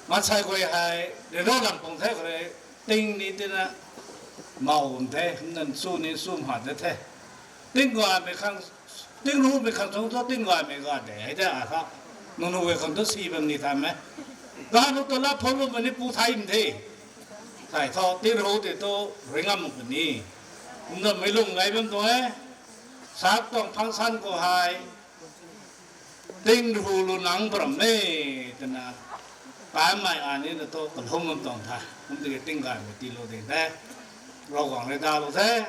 maansei guay hei, rui ro lam pung the khou rui, ting ni tina, mau bam the, nan chu ni chu mha de the. Tinggaymei khang, tingrumei khang chung thu tinggaymei ga de, hei de a tha. Nunu guay khang thu si bam ni tham e. Ganu ta la phou lu ma ni pu thai bam the. Thai thu, tingru tei thu, ringam mak puni. Kumna mei lung gay bam tuang e. Sap tuang function khou hei, tingru lu nang baram e, twna, pammei ani na thu kalum bam tuang the. Kum tiki tinggaymei tiilou ding the. Ravguangc rui dalou the.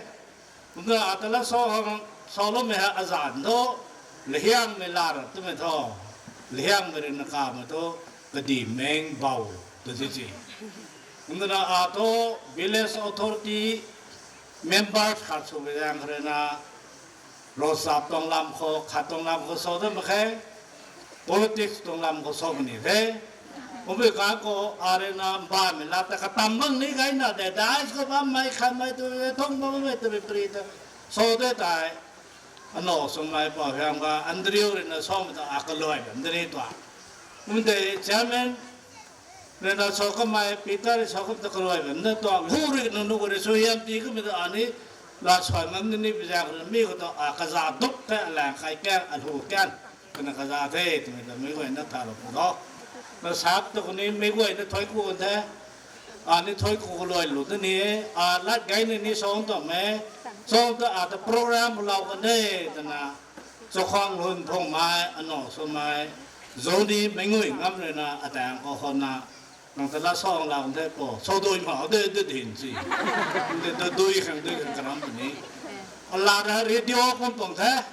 Kumna ata la so hang, saloumei hei azanc thu, lahiangmei la ra twmei thu, lahiangmei rui na kamei thu, kadimeng bau, tw ti ti. Kumna ata village authority member khat swmei zaeng rui na, ravchap tuang lam khou, khat tuang lam khou so dat mak khe, politics tuang lam khou so puni the. Kumbui ka khou arui na bammei la ta katam bang ni gayna de, dais khou bammei khanmei tu, thung bammei tu, pri ta, so de tei. Ano swmei pau hiam ga Andrew rui na somei ta a kaluai bam de ni tua. Kum tei chairman rui na so kamei, Peter rui so kam ta kaluai bam de tua. Lu rui nunu rui sw hiam ti kamei ta ani, la suai mam ni ni pi zaeng rui na mi khou ta a kaza duk the, alang kai kan, alhu kan. Kana kaza the, twmei ta mei guayna thalou pu tho. Na sap ta kuni mei guayna thuy ku the. Ani thuy ku kaluai lu ta ni, a lat gay ni ni song ta mei. Song ta ata program lau kan de, twna. Chakhwang Lun Phungmei, ano swmei, Zoni Meingui ngam rui na, ataeng khou hon na, nang ta la song lau the po, so dui ma de, de din si. De, de dui khang, dui khang karam puni. Ala ra radio kum tuang the.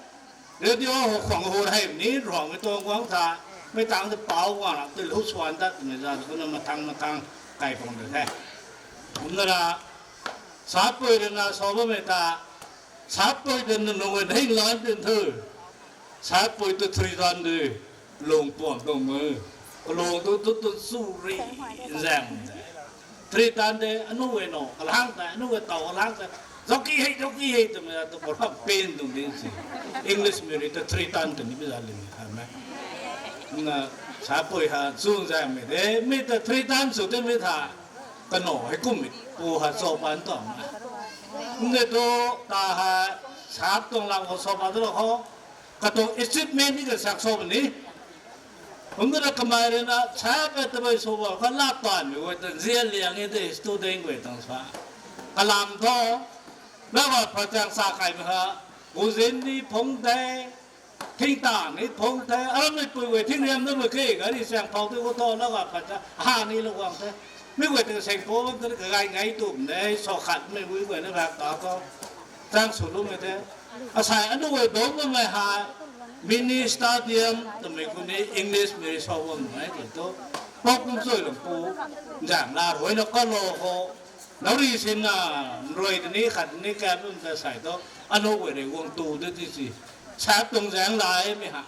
Radio ho khwang ho hei ni, ruangmei tuang guang tha. Mei tang de pau guang la, tei lu swan dat twmei za, kumna mathang mathang kai pang de the. Kumna ra, sapui rui na so bammei ta, sapui de nunu hing lan tin thu. Sapui tu three ton de, lung puan tuang mei. Kalung tu, tu, tu, chu ri, nzaeng de. Three ton de, anu e no, kalang ta, anu e tau kalang ta. Jockey hei, jockey hei, twmei tu proper pen tuang din si. English mei rui ta three ton twni bi za lin kha mei. Na, sapui ha, chu nzaengmei de, mi ta three ton sw te mi tha. Kano hei kummei, pu ha cho pan tuang. Kumna tu, ta ha, sap tuang lam khou so pa tu lo khou. Katuang achievement ni kasak so ni. Kumna kamei rui na, sap e tabui sw bam kha la tanmei guay ta, zia liang e de student guay tang sa. Kalam thu, na ba pachang sa kaimei ha, guzin ni phung the, thingtang ni phung the, aramei pui guay thingriam na mei ke, gari siang phou tei khou thu, na ba pachang, ha ni lou guang the. Mi guay ta seng pho bam ta, kagay ngai tum de, so khatmei guay guay na bak ta thu. Chang sw lumei the. Asei anu guay dong bammei ha, mini stadium twmei kuni English mei so bammei tei thu. Pou kum chui lung pu, nzaeng la rui na kalo khou, nau ri sin na, rui tini khat ni kap bam ta sei thu, anu guay rui guang tu de ti si. Sap tuang zaeng la e mi ha.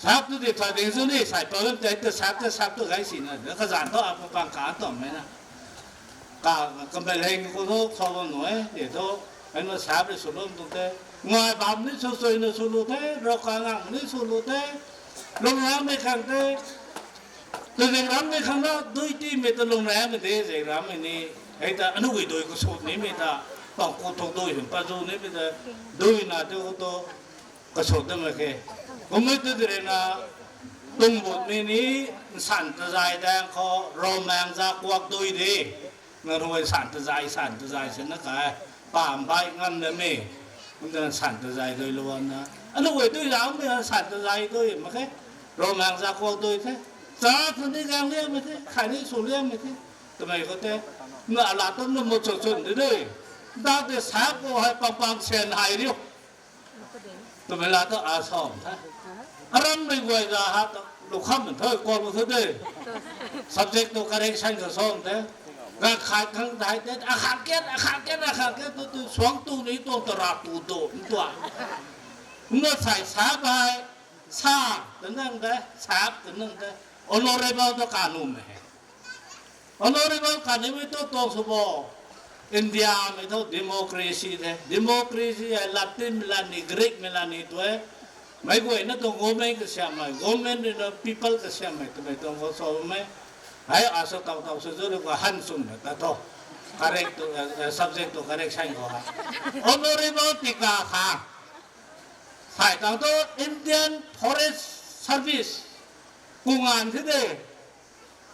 Sap tu ti tha ding sw ni, sai pa bam tei ta sap ta sap tu gay si na, kazanc thu a pa pang ka tuang mei na. Ka, kamei leng khou thu, so bam nu e, ti thu, ai na sap rui sw lum tu the. Ngai bam ni sw sui na sw lu the, rau ka ngang ni sw lu the. Lung ram mei khang the. Tu zeng ram mei khang na, dui timei ta lung ram mei de, zeng ram mei ni. Hei ta, anu gui dui khou sw nimei ta. Pang ku thuk dui hym pa zu nimei ta. Dui na tu khou tu, kasw dat mak khe. Kummei tu di rui na, tung but mei ni, nsan tazai daeng khou, Ravmaengc za kuak dui de. Nang rui nsan tazai, nsan tazai si na kai, pam bai ngam na mei. Kumna nsan tazai dui lou na. Anu guay dui lam mei nsan tazai dui mak khe. Ravmaengc za kuak dui the. Cha thu ni gang liangmei the, khat ni sw liangmei the. Twmei khou tei, na ala tu na mu cho chwn de de. Nda de sap khou hei pang pang sian hei riu. Twmei la tu a sawm the. Aramei guay za ha tu, lu kham man thu, kuak lu thu de. Subject tu correction khou sawm the. Ga khat khang dai the, akhat kat, akhat kat, akhat kat tu, tu suang tu ni tuang ta ra tu do, n tua. Kumna sei sap hei, sa, twna nang de, sap, twna nang de. Honorable tu kanumei he. Honorable kanimei tu tuang sw bo. India mei thu democracy the. Democracy hei Latin mei la ni, Greek mei la ni tu e. Meic guayna tuang government kasiammei, government ruina people kasiammei twmei tuang khou sa bammei. Hei asa taw taw sw zu rui khou han swmna ta tho. Correct tu, eh, eh, subject tu correct sign khou ha. Honorable Tika Kha. Sai tang tu Indian Forest Service. Kungan thi de.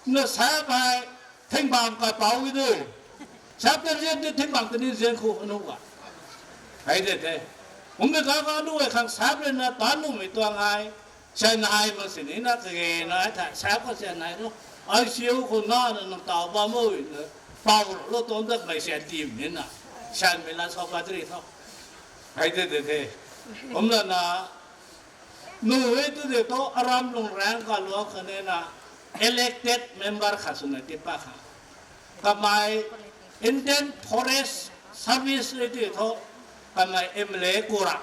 Na sap hei thingbang kapau i de. Sap ta zian de thingbang ta ni zian khou anu ga. Hei de the. Kummei ka ka anu e khang sap le na ta numei tuang ai. Sian ai mak sini na kage na tha sap ka sian ai lo. Ai siu khou na na nang tau bam o na. Pau lo tuang dat mei sian tim ni na. Sian mei la sa pa tri tho. Hei de de the. Kumna na, nu e tu de tho aram lung rang kaluak khatni na elected member khat swna ti pa kha. Kamei Indian Forest Service e ti tho, kamei M L A kura,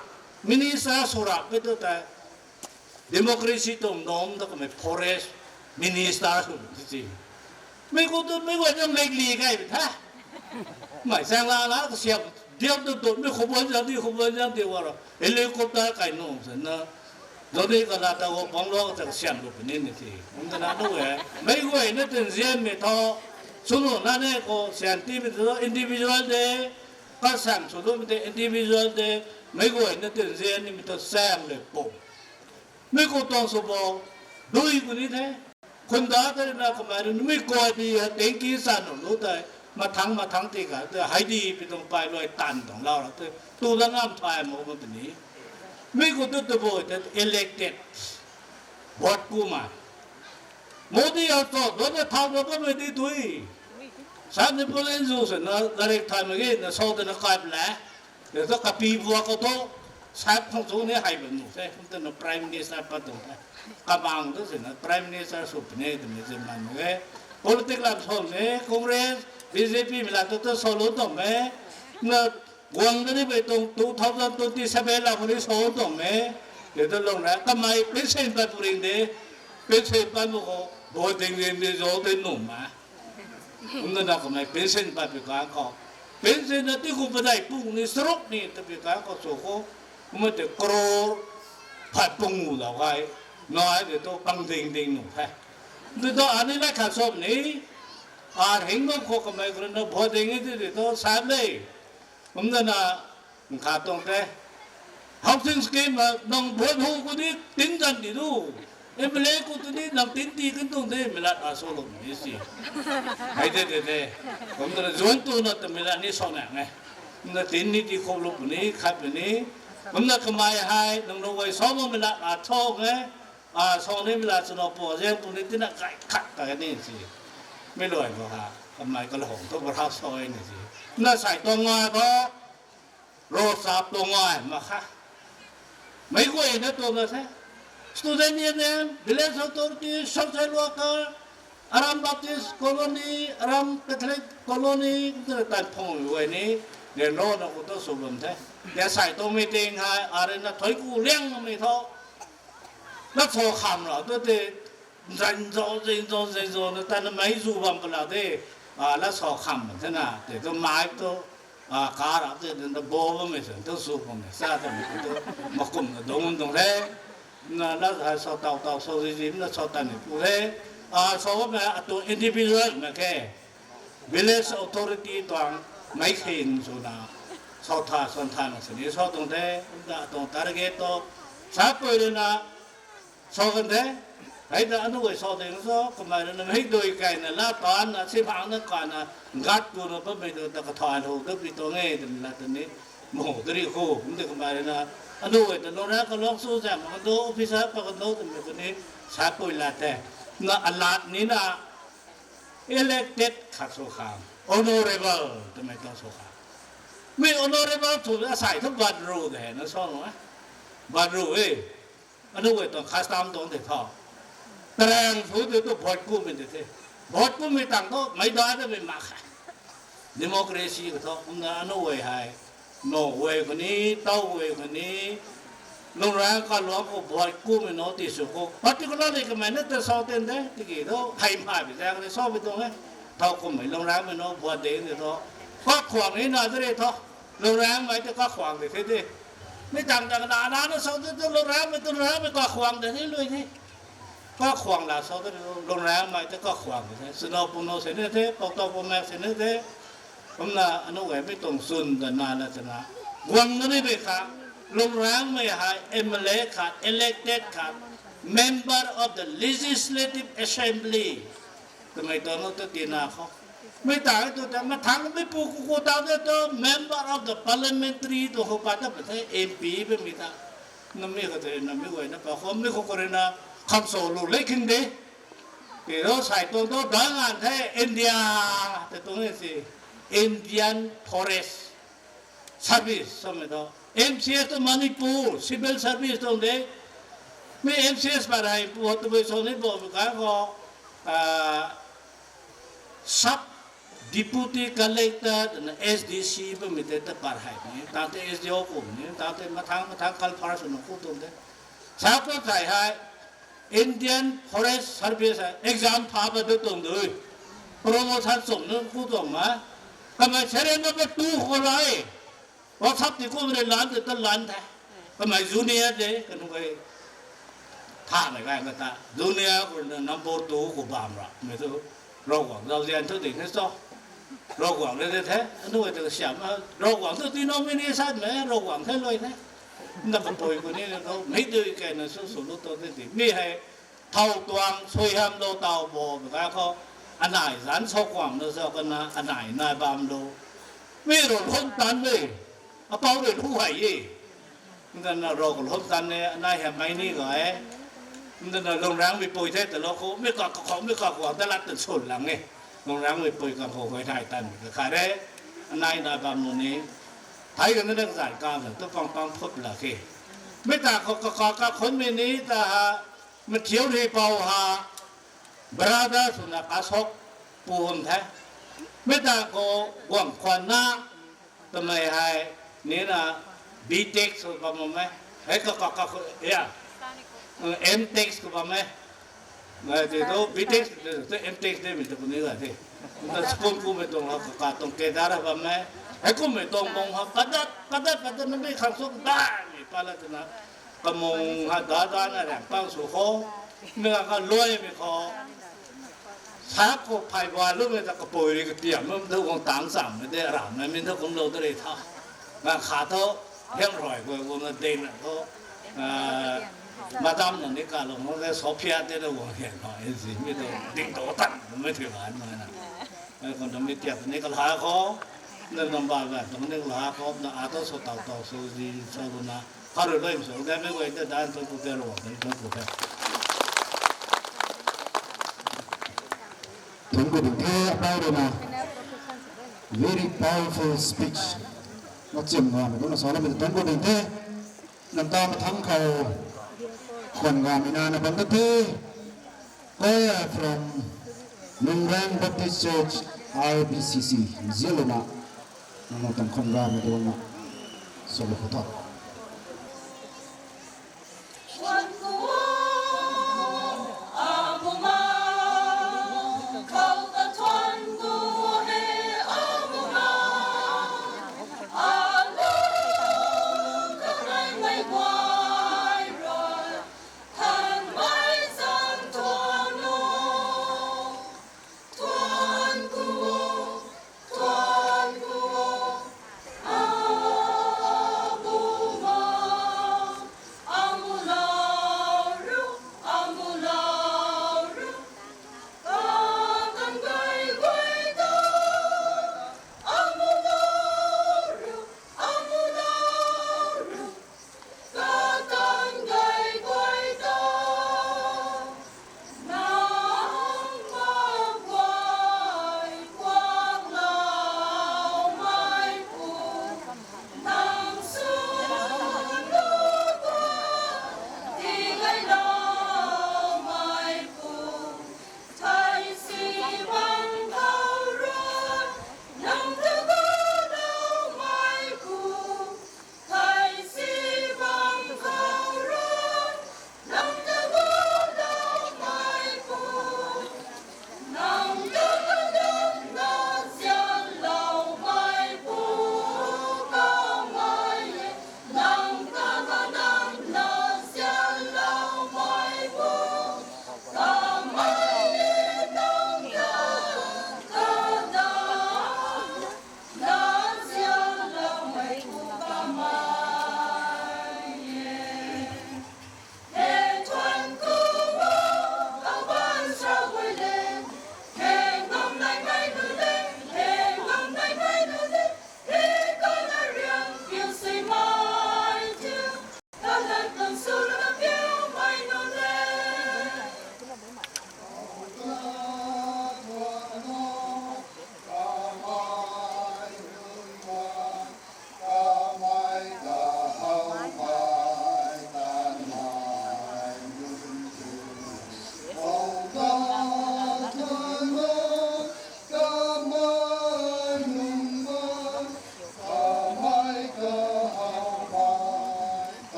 minister sura pe tu ta, democracy tuang norm ta kamei forest minister sw ti si. Mei khou tu mei guay nang lek li kai tha. Mei sang la la kasiam diam tu tu mei khou bun zang ti khou bun zang ti wa ro. Helicopter kai nu sa na. Zodi kala ta wo pang lo ta kasiam lu puni ni ti. Kum ta na nu e. Mei guay na tin zian mei tho. Sunu na ne khou sian ti mei tho individual de. Kasam sw lu mei te individual de. Mei guay na tin zian ni mei tho sam le pum. Mei khou tuang sw bo. Dui ku ni the. Khunda ta na kamei rui mei guay di ha tengki sa nu lu tei. Mathang mathang ti ka te hei di pi tuang pai luai tan tuang lau ra te. Tu la ngam thay mo ma puni. Mei khou tu tu bo te elected. Vote ku ma. Modi ha tho, dona thau na bammei di tui. Sap ni pulen zu se na direct thay ma ge, na sau de na kai pla. De tho kapi bua khou tho, sap khang chu ni hei bam nu se, kum twna Prime Minister pat tuang the. Kabang tu se na Prime Minister sw puni twmei zi man e. Politics lam sw ne, Congress, B J P mei la tu tu sw lu tuang e. Na guang ta ni bei tuang two thousand twenty seven la khou ni sw tuang e. De tu lung ra, kamei pension pat pu ring de. Pension pat pu khou, bo ding ring de zo de nu ma. Kum na kamei pension pat pi kan khou. Pension na ti khou padai pung ni saruk ni ta pi kan khou sw khou. Kum te crore phat pung u lau gai. Nai de tu pang ding ding nu the. De tu ani lai khat sw ni. Ar hing bam khou kamei kru na bo ding i ti de tu sa le. Kum na na, nkha tuang te. Housing scheme, ah, nang vote hu khou ni tin zan di du. M L A khou tu ni nang tin ti kan tuang de, mei lat a sw lum ni si. Hei de de de. Kum ta na zuan tu na ta mei lat ni sw na nge. Kum na tin ni ti khou lu puni, khat puni. Kum na kamei hei, nang nu guay sw ma mei lat a sw nge. A, sw ni mei lat sw na po, zian tu ni tina kai khat ta ni si. Mei luai khou ha, kamei kalhong tu bra sw ni si. Na sai tuang ngai bo, ro sap tuang ngai ma kha. Mei guay na tuang na the. Student Union, Village Authority, Social Worker, Aram Baptist Colony, Aram Catholic Colony, kumna tan phung guay ni, de lo na khou tu sw bam the. De sai tuang meeting hei, arena thoi ku liang mei tho. Lat sw kham ra tu te, zan zo, zan zo, zan zo, na tan mei zu bam pala de, a, lat sw kham te na, te tu mei tu, a, ka ra te, na bo bammei san tu sw bammei, sa ta mei tu, makum na dong dong the, na lat hei sw taw taw, sw zi zi, na sw tan ni pu the, a, sw bammei, a tu individual mei ke, village authority tuang mei khin swna, sw tha, sw tha na sini sw tuang the, na tuang target tu, sa pui rui na, sw kan the, hei ta anu guay sw ding sw, kamei rui na mei dui kai na, la tan na, si phang na, ka na, gat ku na, bammei tu ta kathay lou, ta pi tuang e, twmei lat ta ni, mo ta ri khou, kum de kamei rui na, anu guay ta lou ra, kalung sw zam, ka do, officer pa ka do, twmei ta ni, sa pui lat the, na alat ni na, elected khat sw khang, honorable twmei tuang sw khang. Mei honorable tu asai thu badru de na sw nu e. Badru e. Anu guay tuang custom tuang de tho. Tarang thu de tu vote kumei de the. Vote kumei tang thu mei dai de mei mak khe. Democracy khou thu, kumna anu guay hei, no guay khou ni, tau guay khou ni, lungran kaluang khou vote kumei no ti sw khou, particularly kamei na ta sw ten de, tiki thu, hei mhai bi zaeng ni sw bi tuang e, thau kummei lungranmei no vote de ni thu, kakhwang ni na de re thu, lungranmei ta kakhwang de the de. Mi tang tang na na na sou te tu lung rangmei tu rangmei kakhwang de ni lui ni. Kakhwang la sou te lung rangmei te kakhwang de. Sino puno sini the, pokto pumek sini the. Kumna anu gay mi tuang sun da na na tana. Guang na ni be kha. Lung rangmei hai M L A kha, elected kha, member of the Legislative Assembly. Twmei tuang nu tu tina khou. Mi ta tu ta mathang mi pu ku ku ta de tu member of the parliamentary tu ho pa ta pa the M P pe mi ta. Na mi khou te na mi guay na pa khou mi khou khou rui na kham sou lu le khing de. Ti ro sai tuang tu dang an the India te tuang ni si Indian Forest Service samei tu. M C S tu Manipur Civil Service tuang de. Mi M C S pa rei pu tu bui sou ni bo mi kai khou, ah, Sub Deputy Collector na S D C bam mi te ta par hei ni, ta te S D O kum ni, ta te mathang mathang kal par sw na ku tum de. Sa ko sai hei Indian Forest Service hei exam pha ba de tum de. Promotion sum nu ku tum ma. Kamei serial number two khou lai. WhatsApp ti kum rui lan te ta lan the. Kamei junior de, kanu kai tha mei kai kata. Junior khou na number two khou bam ra. Mei tu Ravguangc zauzian thu ding the cho. Ravguangc le de the. Anu te siam a, Ravguangc thu denomination mei, Ravguangc the lui the. Na kapui khou ni na thu, mei dui kai na su su lu to de di. Mi hei, thau tuang, sui ham lo tau bo, mei kai khou, anai zan sou kuang na sou kana, anai nai bam lo. Mi rui lhum tan de, apau rui lhu hei e. Ndan na rui lhum tan ne, anai hei mei ni gay. Ndan na lung rangmei pui the ta lo khou, mi ka khou, mi ka khou, ta lat tan sun lang e. Lung rangmei pui ka khou, hoi nai tan, ka kha re. Anai nai bam lo ni. Thei ka na dang zan ka na, tu pang pang phup la ke. Mi ta khou ka ka ka khun mi ni ta ha, mathiu rui pau ha, brother swna kasok pu hum the. Mi ta khou guang khwan na, twmei hei, ni na, B Tech sw bam e. Hei ka ka ka khou, ya. M Tech sw bam e. Ngai te tu B Tech, tu M Tech de mi tu ni ga te. Na school kummei tuang ha ka ka tuang kedar ha bam e. Hei kummei tuang mung ha padat, padat, padat na mi khang suk da ni pala tu na. Kamung ha da da na rang pang sw khou. Mi ka ka luaimei khou. Sa khou phey ba lumei ta kapui rui katiam mum thu guang tang cham mei de ram mei min thu kumlou ta rui tha. Nga kha thu hiang rui guay guang na ding na thu, ah, madam na ni kalung na de Sophia te na guang hian na, e zi mi tu ding tu tan mei thui lan mei na. Mei khou na mi tiak ni kalha khou, na nang ba ba tu ni kalha khou, na a tu sw tau tau sw zi sw lu na. Kha rui loi sw de mei guay te dan tu ku te ro, tu ku te. Thuanc ku ding the, apau rui na. Very powerful speech. Makchim ngamei kumna sa lamei thuanc ku ding the. Nang ta mathang khou khwan ngamei na na bam ta the. Choir from Lungrang Baptist Church, R B C C, Ziluna. Nang tang khwan ngamei kumna. Solo khou tho.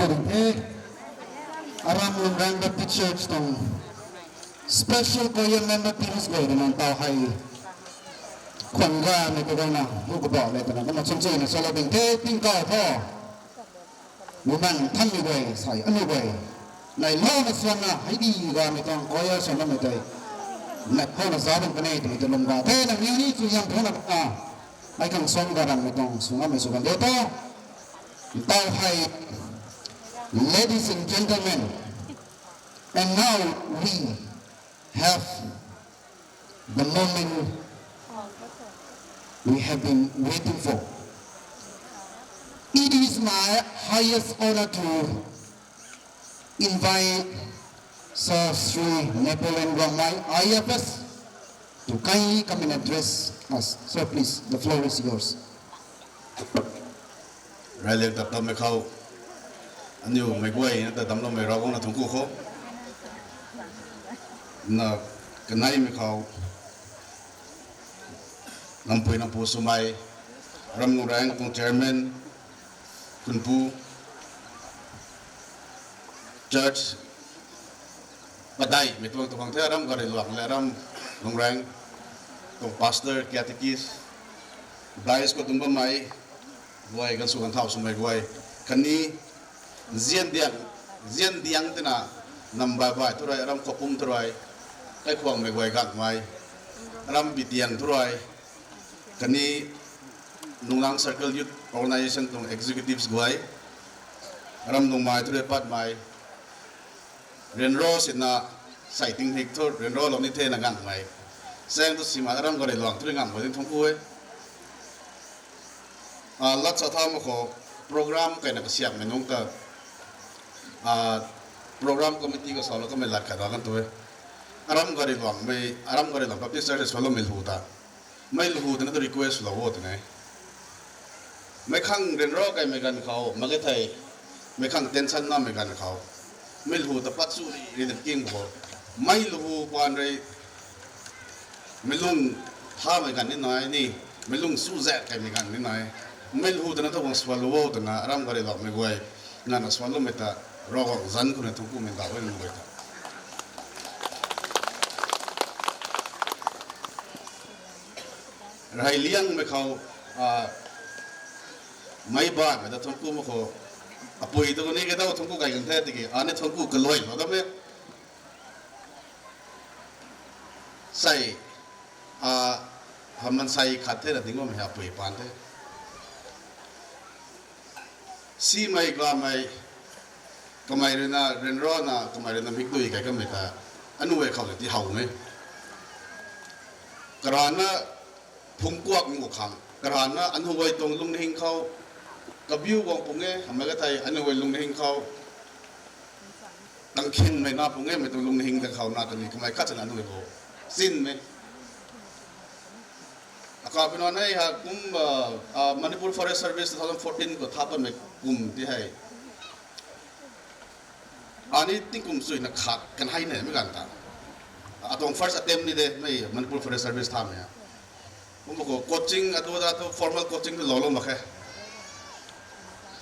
Ding the, aram Lungrang Baptist Church tuang special choir member Pius guay rui nang taw hei khwan ga mei ta rana hu kabah le twna kumna chum chuna salou ding the, tingkauh tho. Mumang thanmei guay, sai anu guay. Nai lou na suanna, hei di ga mei tuang, choir suanna mei tei. Nai khou na za bam kane, tei tei lum ga. Tei na niu ni chu yam thona ka. Ai kang suan ga ram mei tuang, sung a mei su kan de to. Tau hei, ladies and gentlemen, and now we have the moment we have been waiting for. It is my highest honor to invite Sir Shri Napoleon Rongmei, I F S, to kindly come and address us. Sir, please, the floor is yours. Raleng tap tammei khou, aniu mei guay na ta damloumei Ravguangc na thungc ku khou, na kaneimei khou, nampui nampu swmei, ram Lungrang tuang chairman, khunpu, church, padeihmei tuang tuang khang the, aram Gari Luang le aram Lungrang tuang pastor, catechist, dais khou tung bammei guay, ganv sw ganv thau swmei guay, khatni zian diang, zian diang twna nam bai bai thu rui, aram Khopum thu rui, kaikhwangmei guay gangmei, aram Bitiang thu rui, khatni Lungrang Circle Youth Organisation tuang executives guay, aram Lungmei thu rui patmei, ryanra sina, sei ting hik thu ryanralou ni the na gangmei, saeng thu sima aram Gari Luang thu rui gangmei ding thungc ku e. Ah, lat sa tha mak khou, program kaina kasiamhmei nungc ta, ah, program committee khou salou kamei lat khat ra kan tu e. Aram Gari Luangmei, aram Gari Luang Baptist Church swloumei lhu ta, mei lhu ta na tu request lou o twna, mei khang ryanra kaimei ganv khou mak ge thei, mei khang tension namei ganv khou, mei lhu ta pat chu ri ri na king khou, mei lhu pan rui, mei lung thamei ganv ni nai ni, mei lung chuzaek kaimei ganv ni nai, mei lhu ta na thu guang swlou o twna aram Gari Luangmei guay nana swloumei ta, Ravguangc zanc khou na thungc kumei ndauh e nunc guay ta. Rey liangmei khou, ah, meic baihmei ta thungc ku mak khou, apui tu ni kadau thungc ku kai kan the tiki, ani thungc ku kaluailou dam e. Sei, ah, hamman sei khat the na ding bammei hei apui paan the. Simei gamei, kamei rui na ryanrana, kamei rui na mikdui kai kamei ta, anu e khou ti how e. Karana phungkuak mu khang, karana anu guay tuang lungning khou, kabiu guang pung e, hamei ka thei anu guay lungning khou, tangkhinmei na pung e, mei tuang lungning ta khou na ta ni kamei khat sana anu guay khou chinmei. Akapina nei ha kum, ah, ah, Manipur Forest Service two thousand fourteen khou tha patmei kum ti hei, ani tingkum chuina khat kan hei neimei ganv ta, atuang first attempt ni de mei Manipur Forest Service thamei a. Kum khou coaching atu ada thu formal coaching tu loulou mak khe.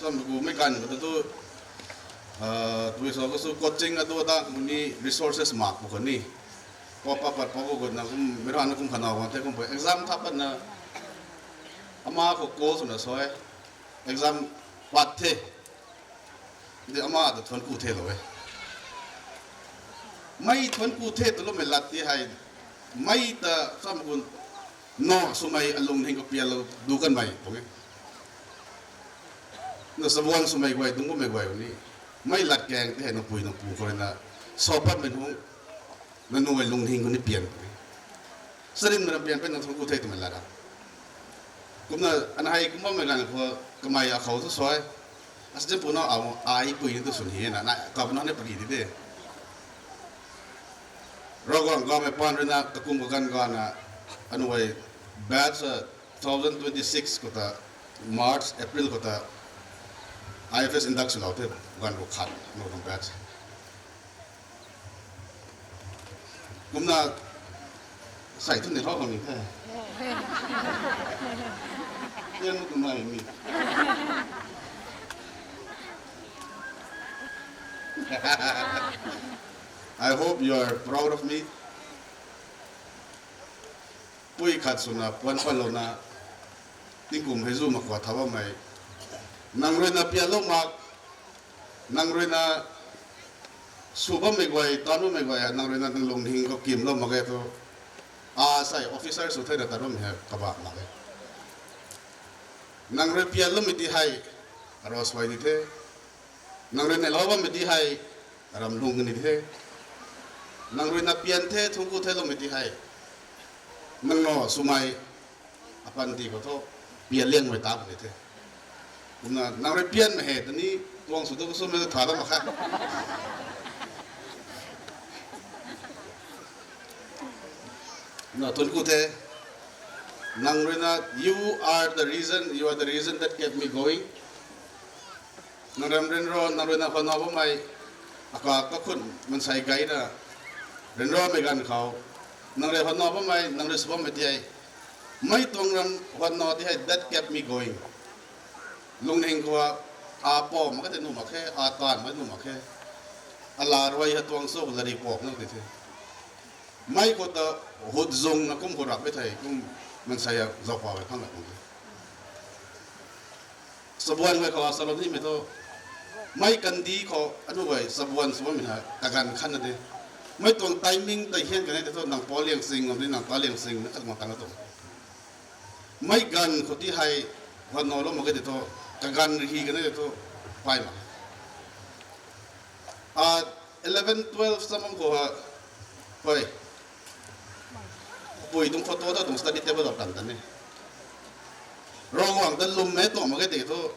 Samei kumei ganv khou tu, ah, tui sa khou su coaching atu ada khou ni resources mak khou ni, pop up pat pop up khou na kum, mei rana kum khana guang the, kum exam tha patna, ama khou call swna sa e, exam pat the, de ama ta thuanc ku thelou e. Mei thuanc ku the twloumei lat ti hei, mei ta samei kum, na swmei alungning khou pianlou du kanmei pung e. Na sabuan swmei guay, dungc bammei guay ni, mei latkaeng ti hei nangpui nangpu khou rui na, sa patmei nunc, nanu e lungning khou ni pian puni. Sarinmei ram pian pen nang thungc ku the twmei lat a. Kumna ana hei kum bammei ganv khou kamei akhou thu sa e, asi pu na ai pui ni tu swn hi na, na kapna ni pari di de. Ravguangc gamei paan rui na kakum kaganv gana, anu e batch, ah, two thousand twenty-six khou ta, March, April khou ta, I F S induct swlou the, ganv ru khat, anu tuang batch. Kumna, sei thu ni rau khang ni the. Tian mu kum nai ni. I hope you are proud of me. Pui khat swna puan panlouna, tingkum hei zu mak khou tha bammei, nang ruina pianlou mak, nang ruina sw bammei guay, taanv bammei guay, nang ruina nang lungning khou kimlou mak e tu, a sei officer sw thena tat bammei hei kabah mak e. Nang rui pianloumei ti hei, aro suai di the. Nang rui neilou bammei ti hei, ram lung kani the. Nang ruina pian the, thungku theloumei ti hei, nang na swmei apanty khou thu, pian liangmei ta puni the. Kumna nang rui pianmei hei ta ni, tuang sw tu swmei tha ta mak kha. Na thungku the. Nang ruina, you are the reason, you are the reason that kept me going. Nang ram ryanra, nang ruina huanna bammei, aka kakhun mansei gayna, ryanramei ganv khou, nang rui huanna bammei, nang rui sw bammei ti hei, mei tuang ram huanna ti hei, that kept me going. Lungning khou, a pau mak khe tei nuh mak khe, a taanv mak nuh mak khe. Ala rui hei tuang sw, lari pok nang ti the. Mei khou ta hut zungna kum khou rap e thei, kum mansei a zaupa e phang la kum. Sabuan guay khou salou nimei thu, mei kandih khou anu guay sabuan sw bammei hei kaganv khatna de. Mei tuang timing tei hian kanei tei thu nang pa liang sing ngam di, nang pa liang sing na khat mak tang na tuang. Mei ganv khou ti hei huanna lou mak khe tei thu, kaganv rui hi kanei tei thu, pay mak. A, eleven, twelve sam bam khou ha, hoi, pui tuang photo ta tuang study table ta tan tan e. Ravguangc ta lwmmei tuang mak khe tei thu,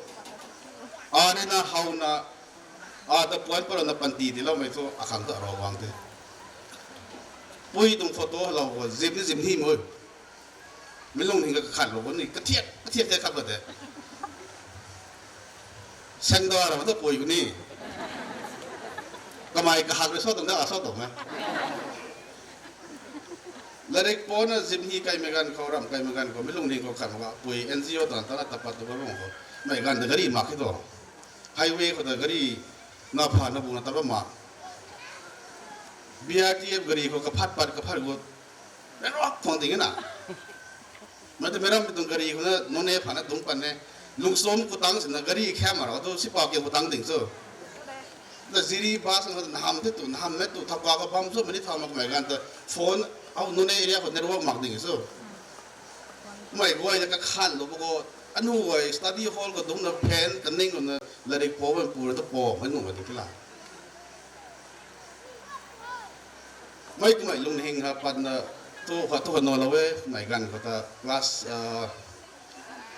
a ruina howna, a ta puan parana panty tiiloumei thu akhang ta Ravguangc the. Pui tuang photo lou khou zip ni zip ni mo. Mi lungning kakhanlou khou ni kathiak kathiak the khat ba de. Sangda ra ta pui khou ni, kamei kahak rui sa tuang da, a sa tuang e. Larik puna zip ni kaimei ganv khou, ramh kaimei ganv khou, mi lungning khou khan ga pui N G O tan tana tapat tu bam khou, mei ganv ta gari mak khe tu, highway khou ta gari na pha na buna tat bam mak. B R T F gari khou kaphat pat kaphat gut, mei ruak thuang ding e na. Mei ta mei rammei tuang gari khou na nunc e phana dungc pan e. Lungcham khou tang sina gari khamh ra tu sipa kiu khou tang ding cho. Na ziri bus khou na ham the tu, na ham mei tu, thakka khou bam cho, mei ni thau mak kamei ganv ta phone, au nunc e area khou network mak ding cho. Mei guay na kakhanlou ba khou, anu guay study hall khou dungcna fan kaning khou na larik pou bam pu ra ta pou mei nuh mak ding the la. Mei kumei lungning ha patna thu, ha thu huanna lou e, mei ganv khou ta class, ah,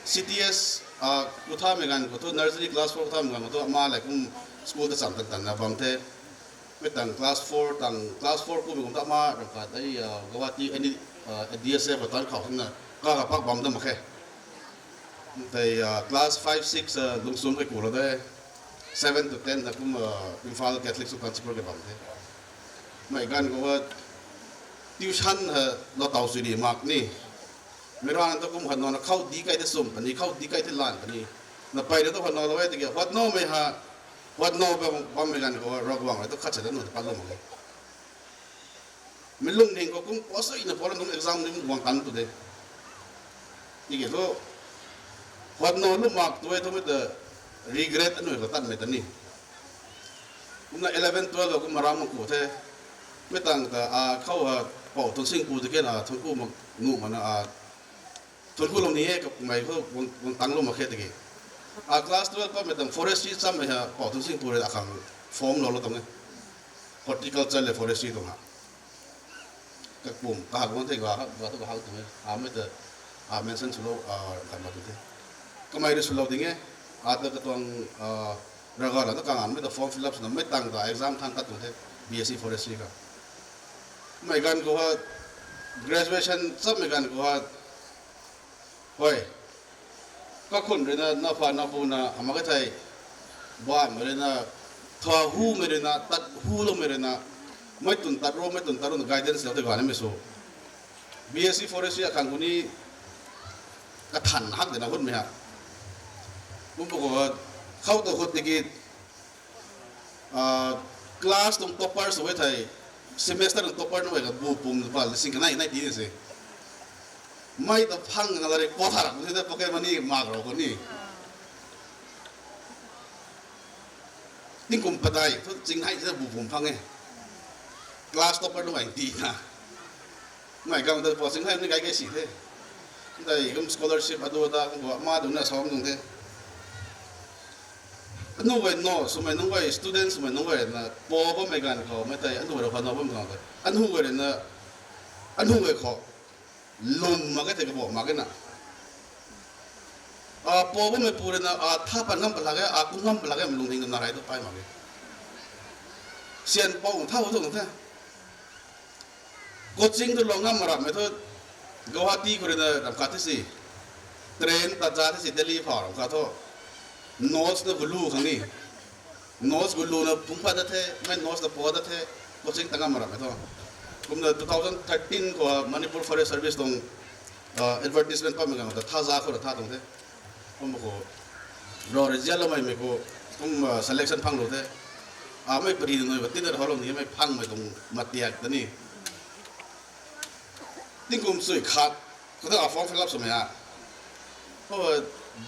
C T S, ah, kuthamei ganv khou thu nursery class four kuthamei ganv khou thu ama lei kum school ta cham tan tanna bam the. Mei tang class four tang, class four kumei kum ta ama ramh khat tei, ah, Guwahati, ah, D S F khou tan khou kumna ka kapak bam ta mak khe. Tei, ah, class five, six, ah, lungcham kai kulou de. Seven to ten na kum, ah, Imphal Catholic School principal kai bam the. Mei ganv khou ha tuition ha lou taw sui di mak ni. Mei rana ta kum huanna na khou di kai tei chum puni, khou di kai tei lan puni. Na peyna ta huanna lou e tiki huanna mei ha, huanna bam, bammei ganv khou Ravguangc rui ta khat sa ta nu ta patlou mak e. Mi lungning khou kum posuina pora nunc exam ni guang tan tu de. Tiki thu, huanna lou mak tu e thu mei ta regret anui khou tanmei ta ni. Kumna eleven, twelve khou kum maram mak ku the. Mei tang ta, a, khou ha, pou Thunsingpu tiki na, thunku mak nuh mana, a, thunku lou ni e, kamei khou guang, guang tanglou mak khe tiki. A, class twelve pa mei tang forestry chammei ha, pou Thunsingpu rui akhang form lou lou tuang e. Horticulture le forestry tuang ha. Kapum, kahak guang the ga, ga tu kahak tuang e. A, mei ta, a, mention swlou, a, kan mak tu the. Kamei rui swlou ding e. A, ta katuang, a, raga la ta kanganmei ta form fill up swna mei tang ta exam thang kat tuang the. B S C forestry ka. Mei ganv khou ha, graduation chammei ganv khou ha, hoi, kakhun ruina, na pha na puna, ama ka thei, bammei ruina, tha humei ruina, tat huloumei ruina, mei tun tat ro, mei tun tat ro na guidance lou tei ganimei sw. B S C forestry akhang khou ni, kathan hak dena hunmei ha. Kum pa khou, khou ta hut tiki, a, Class tuang topper sw e thei, semester tuang topper nunc e ka bu pum pa lising kanei nai ti se. Mei ta phang na lari po tha ra kum the pocket money mak ra kum ni. Tingkum padeih thu ching hei the bu pum phang e. Class topper nunc e ti na. Mei gang ta po ching hei ni kai kai si the. Dai kum scholarship adu ta kum ma du na som dung the. Anu guay no swmei nunc guay, students swmei nunc guay na po bammei ganv khou mei tei anu guay rui khou no bam tuang tei anu guay rui na, anu guay khou lwm mak ge thei kabo mak ge na. Po bammei pu rui na a tha pan ngam palak e, a kum ngam palak e, mei lungning na rai tu pai mak ge. Syan pou tha tu the. Coaching tu lou ngam maram mei thu Guwahati khou rui na ram khat the si. Train ta za the si Delhi phau ram khat thu. Notes na gulu khang ni. Notes gulu na phung pat da the, mei notes na po da the, coaching ta ngam maram mei thu. Kumna two thousand thirteen khou Manipur Forest Service tuang advertisement patmei ganv ta tha za khou ra tha tuang the. Kum khou, ro result loumei mei khou, kum selection phanglou the. Amei pari nui ba tina hou lou ni mei phangmei tuang matiak ta ni. Tingkum sui khat khou ta form fill up swmei a.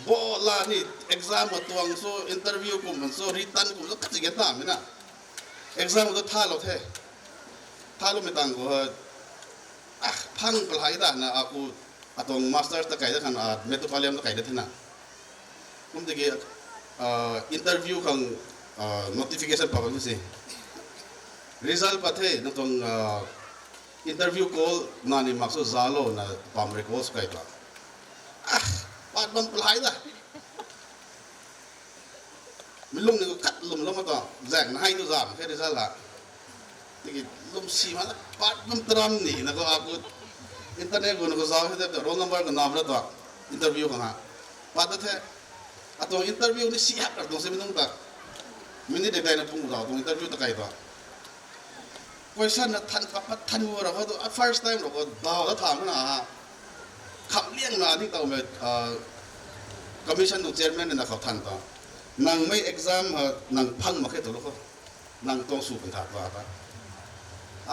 Bo la ni exam khou tuang sw, interview kum man sw, written kum sw khat si gen tamei na. Exam khou ta thalou the. Thaloumei tang khou, phang palhai da na aku, atuang masters ta kai da khan, Mettupalayam ta kai da the na. Kum tiki, interview khang notification pa bam the si. Result pat the, nang tuang interview call na ni mak sw zalou na pam re call sw kai ta. Pat bam palhai da. Mi lung ni khou khat lwmlou ma ta, zaeng na hei tu zam khe result la. Tiki lwm si ma ta, pat bam taram ni na khou aku internet khou na khou zau the, roll number khou nam ra ta, interview khang ha. Pat ta the, atuang interview ni si hak ra tuang se mi nung ta. Minute dei na pung zau tuang interview ta kai ta. Question na than kap pat than gu ra khou tu, first time ra khou dau ta tha mana ha. Kham liang na ding tawmei, commission tuang chairman na khou than ta. Nang mei exam ha, nang phang mak khe tu lou khou. Nang tuang sw kan tha ta ta.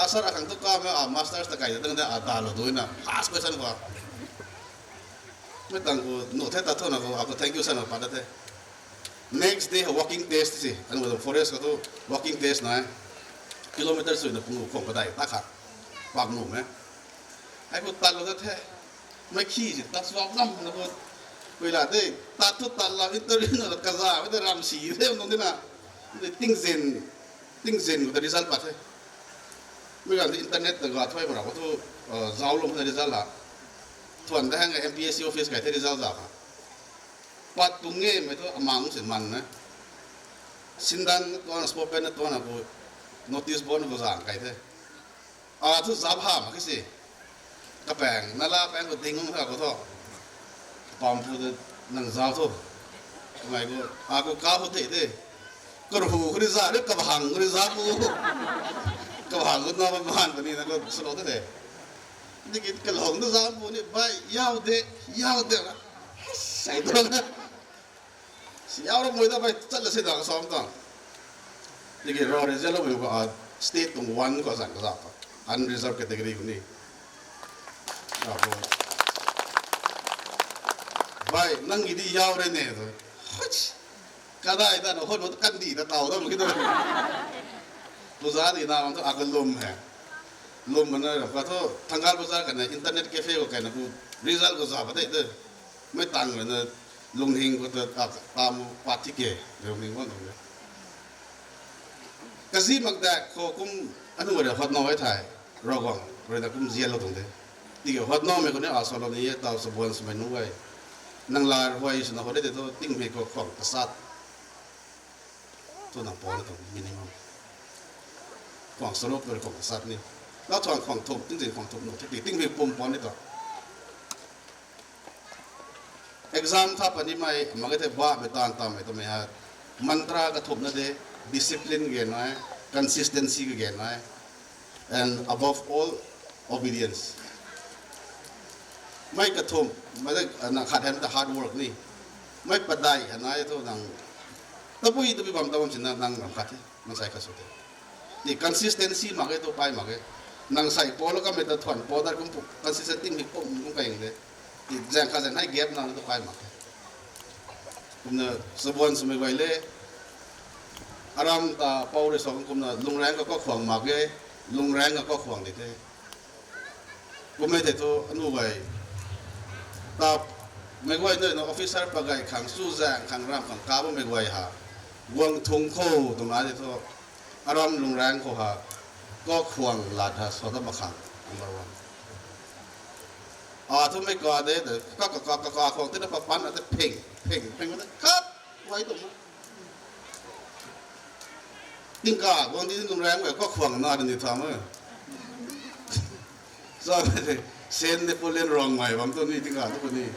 Sir akhang tu kamei, masters ta kai ta dang de, a dalou du na. Last question khou. Mei tang khou, nu the ta thu na khou, aku thank you sir na pat da the. Next day, walking test si, anu forest khou tu walking test na e. Kilometer sui na pung khwang padeih ta khat. Pak nu me. Ai khou tatlou ta the. Mei khi si, tat suak ngam na khou. Pui la de, tat thu tat la, interview na kaza, mei de ram si, de nung de na. Tingzen, tingzen khou ta result pat the. Mei ganv internet ta ga thuai ma ra khou thu, zauclou khou na result la. Thuan da hang M P S C office kai the result za kha. Pat tung nge mei thu amang si man na. Sindan tuang, spoken na tuang na khou notice board khou zang kai the. A thu zap ha mak khe si. Kapaeng, nala paeng khou ding ung kha khou thu. Pam pu de nang zau thu. Kamei khou, a khou ka khou the de. Karhu khou ri za de, kabhang khou ri za pu. Kabhang khou na man puni na khou swlou the de. Tiki kalung tu zam pu ni, bai, yau de, yau de. Sai tu na. Si yau ra mui ta bai, chat la si da ka sam ta. Tiki ro result loumei khou, state tuang one khou zang ka za ta. Unreserved category khou ni. Bai, nang ki di yau re ne tu. Kadai ta na hon tu kandi ta tau ta mak ki tu. Puza di na tu a ka lwm he. Lwm mana ra ka thu Thangal Bazar kana internet cafe khou kaina bu result khou za pa de tu. Mei tang rui na lungning khou ta, ta, tamu pat thi ke, lungning khou nung de. Kazi mak dak khou kum anu rui hotnau e thei, Ravguangc rui na kum zianlou tuang de. Tiki hotnaumei khou ni a salou ni e, tau sabuan swmei nunc guay. Nang lar huay swna hou de tei thu, tingmei khou khwang kasat. Thu nang pon na tuang minimum. Khwang saruk rui khwang kasat ni. Lau thuan khwang thumh, tingzin khwang thumh nu the, tingmei pum pon ni tuang. Exam tha panimei, mak e thei bamei taanv tamei twmei hei. Mantra kathumhna de, discipline kagen nai, consistency kagen nai, and above all, obedience. Mei kathumh, mei na khat hei ta hard work ni. Mei padeih hei nai thu nang, tabui tabui bam ta bam sina nang ram khat the, mansei khat sw the. Ti consistency mak ge tu pai mak ge. Nang sei polo kamei ta thuan polo kum pu consistent ting hi kum kum kai de. Ti zang kha zang hei gap na tu pai mak ge. Kumna sabuan swmei guay le. Aram ta pau rui sa kumna Lungrang ka kakhwang mak ge. Lungrang ka kakhwang de the. Kummei tei thu anu guay. Ta mei guay nai na officer pagay khang, chuzaeng khang, ram khang ka bammei guay ha. Guang thung khou twna tei thu. Aram Lungrang khou ha. Kakhwang lat ha, sa ta makhang. Number one. A thu mei ka de, de, ka, ka, ka, ka, kakhwang tina papan na te phing, phing, phing, na kat, wai tu ma. Tingka, guang di Lungrang mei, kakhwang na ni tham e. Sa, sen de pulen rong mai, bam tu ni tingka tu ni.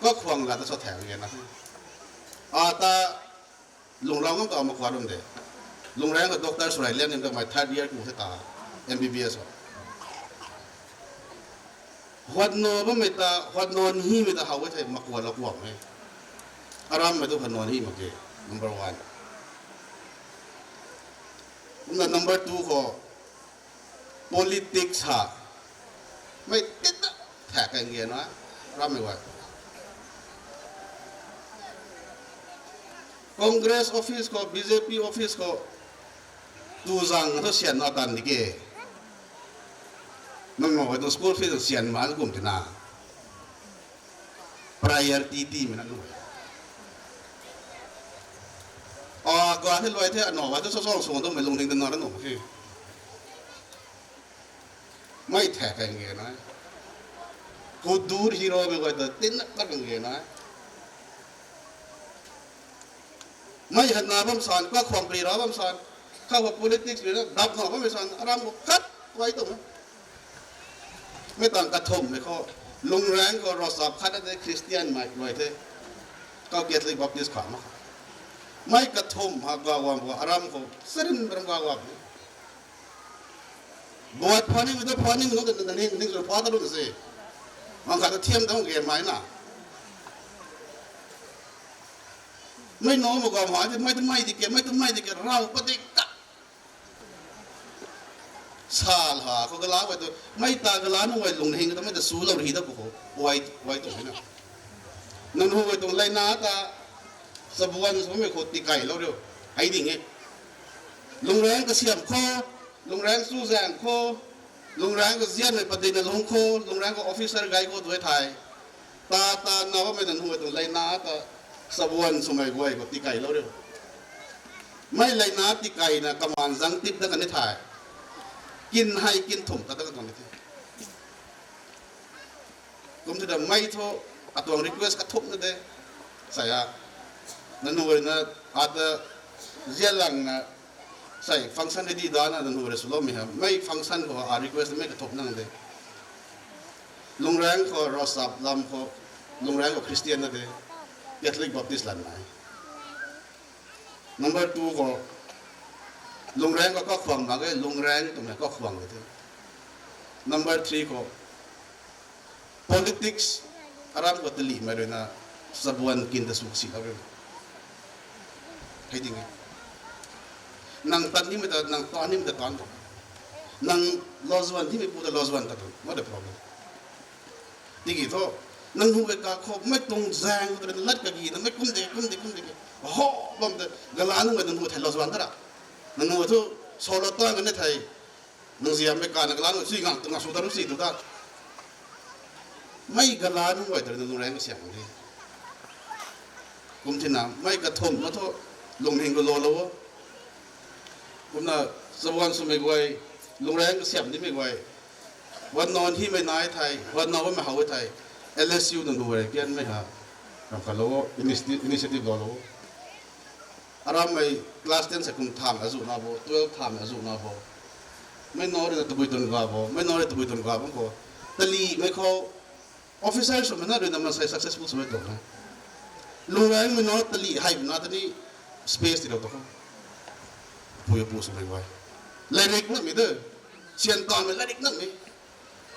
Kakhwang la ta sa thang ge na. A ta, Lungrang ngam ta ma khwa ram de. Lungrang ka doctor surai lian ning ta mei third year ku the ta, M B B S o. Huatna bammei ta, huatna nhimei ta how e thei makuala kuang e. Arammei tu huatna nhi mak ge, number one. Kumna number two khou, politics ha. Mei tit na, thak kan ge na, arammei guay. Congress office khou, B J P office khou, tu zang thu sian na tan di ke. Nang nai tu school fees sian ma kum tina. Priority ti mei na nai. A, ka the luai the, ano, wa tu so so so tu mei lungning na na no ke. Mei thak kan ge na. Kudur hero mei guay ta tin na tak kan ge na. Mei hatna bam san, kakhwang pri ra bam san, kha politics mei na dap na bammei san, aram khou khat, wai tu. Mei tang kathum mei khou, Lungrang khou rosap khat na de Christian mei luai the, kau Catholic Baptist kha ma. Mei kathum ha ga wam khou, aram khou, sarin ram ga wam. Buat phaning mei ta phaning mei ta ning, ning sw pha ta lu se. Mang khat ta thiam ta ge mai na. Mei no ma ga mai, mei ta mei di ke, mei ta mei di ke, rau padik ka. Sal ha, khou gala wai tu, mei ta gala nu wai lung hing ta mei ta su lou ri da bu khou, wai, wai tu na. Nang hu wai tu leina ta, sabuan swmei khou tikai lou riu, hei ding e. Lungrang kasiam khou, Lungrang chuzaeng khou, Lungrang kazianmei padeina lung khou, Lungrang ka officer gay khou tu e thei. Ta, ta, na bammei nang hu wai tu leina ta, sabuan swmei guay khou tikai lou riu. Mei leina tikaina kaman zang tip da kan e thei. Kin hei kin thum ta da kan tuang e the. Kum thu ta mei thu atuang request kathumh na de. Saya, nanu na ata zialangna, sai function ready dana nanu rui swloumei ha. Mei function khou a request mei kathumh nang de. Lungrang khou rosap lam khou, Lungrang khou Christian na de. Catholic Baptist lan nai. Number two khou, Lungrang khou kakhwang mak ge, Lungrang twmei kakhwang e the. Number three khou, politics, aram khou talihmei rui na, sabuan kin ta suk si lou rui. Hei ding e. Nang tan nimei ta, nang tan nimei ta tan tu. Nang lozuan thimei pu ta lozuan ta tu. What a problem. Tiki thu, nang hu e ka khou, mei tuang zaeng khou ta lat kagi na, mei kum de, kum de, kum de ke. Ho, bam de, gala nunc mei nang hu thei lozuan ta ra. Nang hu thu, solo ta kan e thei, nang ziammei ka na gala nunc sui ngang, tu ngang su ta ru si tu ta. Mei gala nunc guay ta nang Lungrang kasiam de. Kum thina, mei kathumh na thu, lunghing khou lou lou o. Kumna, sabuan swmei guay, Lungrang kasiam nimei guay. Huatna nhimei nai thei, huatna bammei how e thei, L S U nang hu rei kianmei ha. Ram kha lou o, initi-, initiative lou lou o. Arammei class ten se kum thamh azuh na bo, twelve thamh azuh na bo. Mei na rui na tabui tun ga bo, mei na rui tabui tun ga bam khou. Talihmei khou, officer swmei na rui na maansei successful swmei tuang na. Lungrangmei na talih heimei na ta ni space tilou ta khou. Pui pu swmei guay. Lairik namei de. Sian tanmei lairik namei.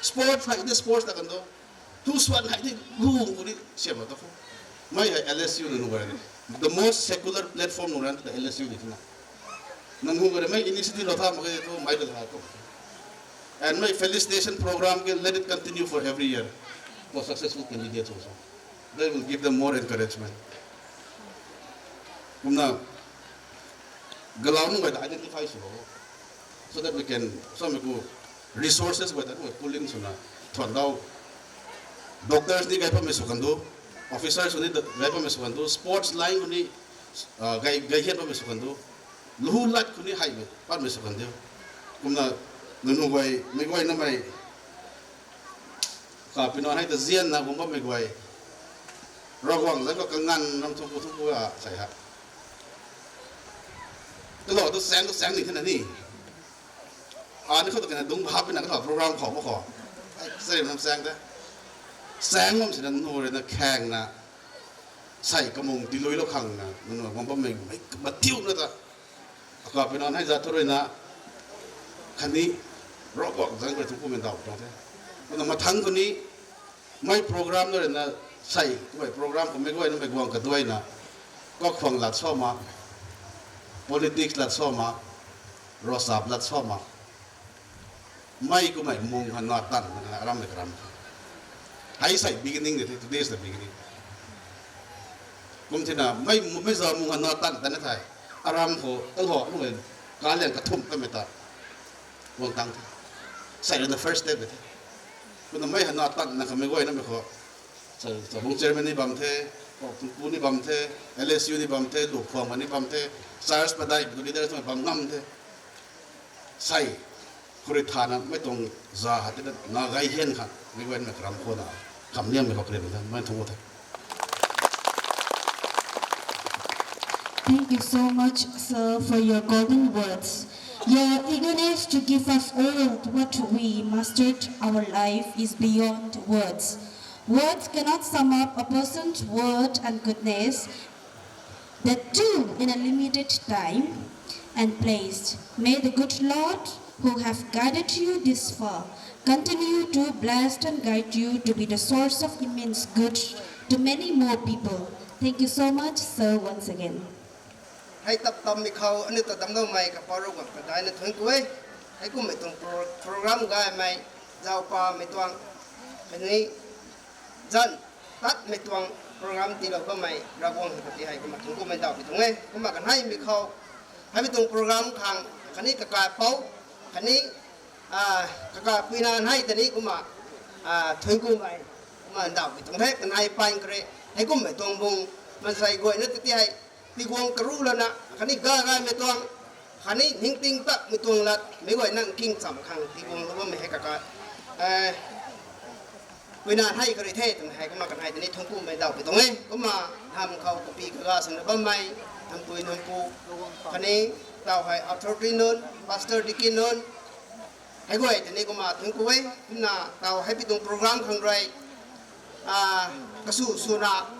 Sports hei de sports ta kan do. Tu swan hei de lu ku ni siam ta khou. Mei hei L S U nanu guay ni. The most secular platform Lungrang ta L S U ni thina. Nang hu gare mei initiative lou tha mak ge tu mei ta tha tu. And mei felicitation program ke let it continue for every year for successful candidates also. They will give them more encouragement. Kumna galau nunc guay ta identify sw lou, so that we can, so mei ku resources guay ta nunc pooling swna thuan dau. Doctors ni gay patmei sw kan du, officers ni gay patmei sw kan du, sports line ni gay hian patmei sw kan du, luhu lat khou ni heimei patmei sw kan diu. Kumna nunu guay mei guay namei kapui nac hei ta zianna guang bammei guay, Ravguangc zanc khou kanganv ram thungku thungku a sei ha. Kalou tu saeng tu saeng ni thena ni. Ani khou tu kena dungc hapina kalou program khou ma khou, sei nam saeng te. Saeng bam sina nu rui na khaengna, sei kamung tiluilou khangna nunu guang bammei mei mathiuna ta, akapui nac hei zat thu rui na, khatni Ravguangc zanc khou thungkumei daw tuang the. Kumna mathangc khou ni mei program na rui na, sei kummei program khou mei guay namei guang kaduaina, kakhwang lat sa ma, politics lat sa ma, rosap lat sa ma, mei kummei mung hana tan na arammei karam. Hei sei beginning de the, today is the beginning. Kum thina mei mei za mung hana tan tan the. Aram khou talhou lu e, kaliang kathumh tamei ta guang tang the. Sei rui na first step de the. Kumna mei hana tan na kamei guay namei khou, sa, Chabung chairman ni bam the, Thungku ni bam the, L S U ni bam the, Lukhuang ni bam the, church padeih tu leaders mei bam ngam the. Sei khou rui thana mei tuang za ha tina na gay hian kha mei guaynamei karam khou na, kamliangmei khou karian ta mei thungc the. Thank you so much, sir, for your golden words. Your eagerness to give us all what we mustered our life is beyond words. Words cannot sum up a person's worth and goodness, that too in a limited time and place. May the good Lord who have guided you this far continue to bless and guide you to be the source of immense good to many more people. Thank you so much, sir, once again. Hei tap tammei khou aniu ta damcloumei kapou Ravguangc ta daina thuanc ku e. Heikummei tuang program gaymei, zaupamei tuang, khatni zanc tatmei tuang program tiilou bammei Ravguangc ta ti hei kumna thuanc kumei ndauh pi tuang e. Kumna kanheimei khou, heimei tuang program khang khatni kakapou, khatni kakapui nac hei ta ni kumna thuanc kumei, kumna ndauh pi tuang the. Kanhei pan kare, heikummei tuang bung maansei guayna ta ti hei tiguang karu lana khatni ga gaymei tuang, khatni ningting tatmei tuang lat meic guayna nking cham khang tiguanglou bammei hei kaka, pui nac hei kari the twmei hei kumna kanhei ta ni thuanc kumei ndauh pi tuang e. Kumna nam khou kapy kaga swna bammei, nampui nampu, khatni taw hei authority nunc, pastor, deacon nunc, hei guay ta ni kumna thuanc ku e. Kumna taw hei pi tuang program khang rui kasu swna,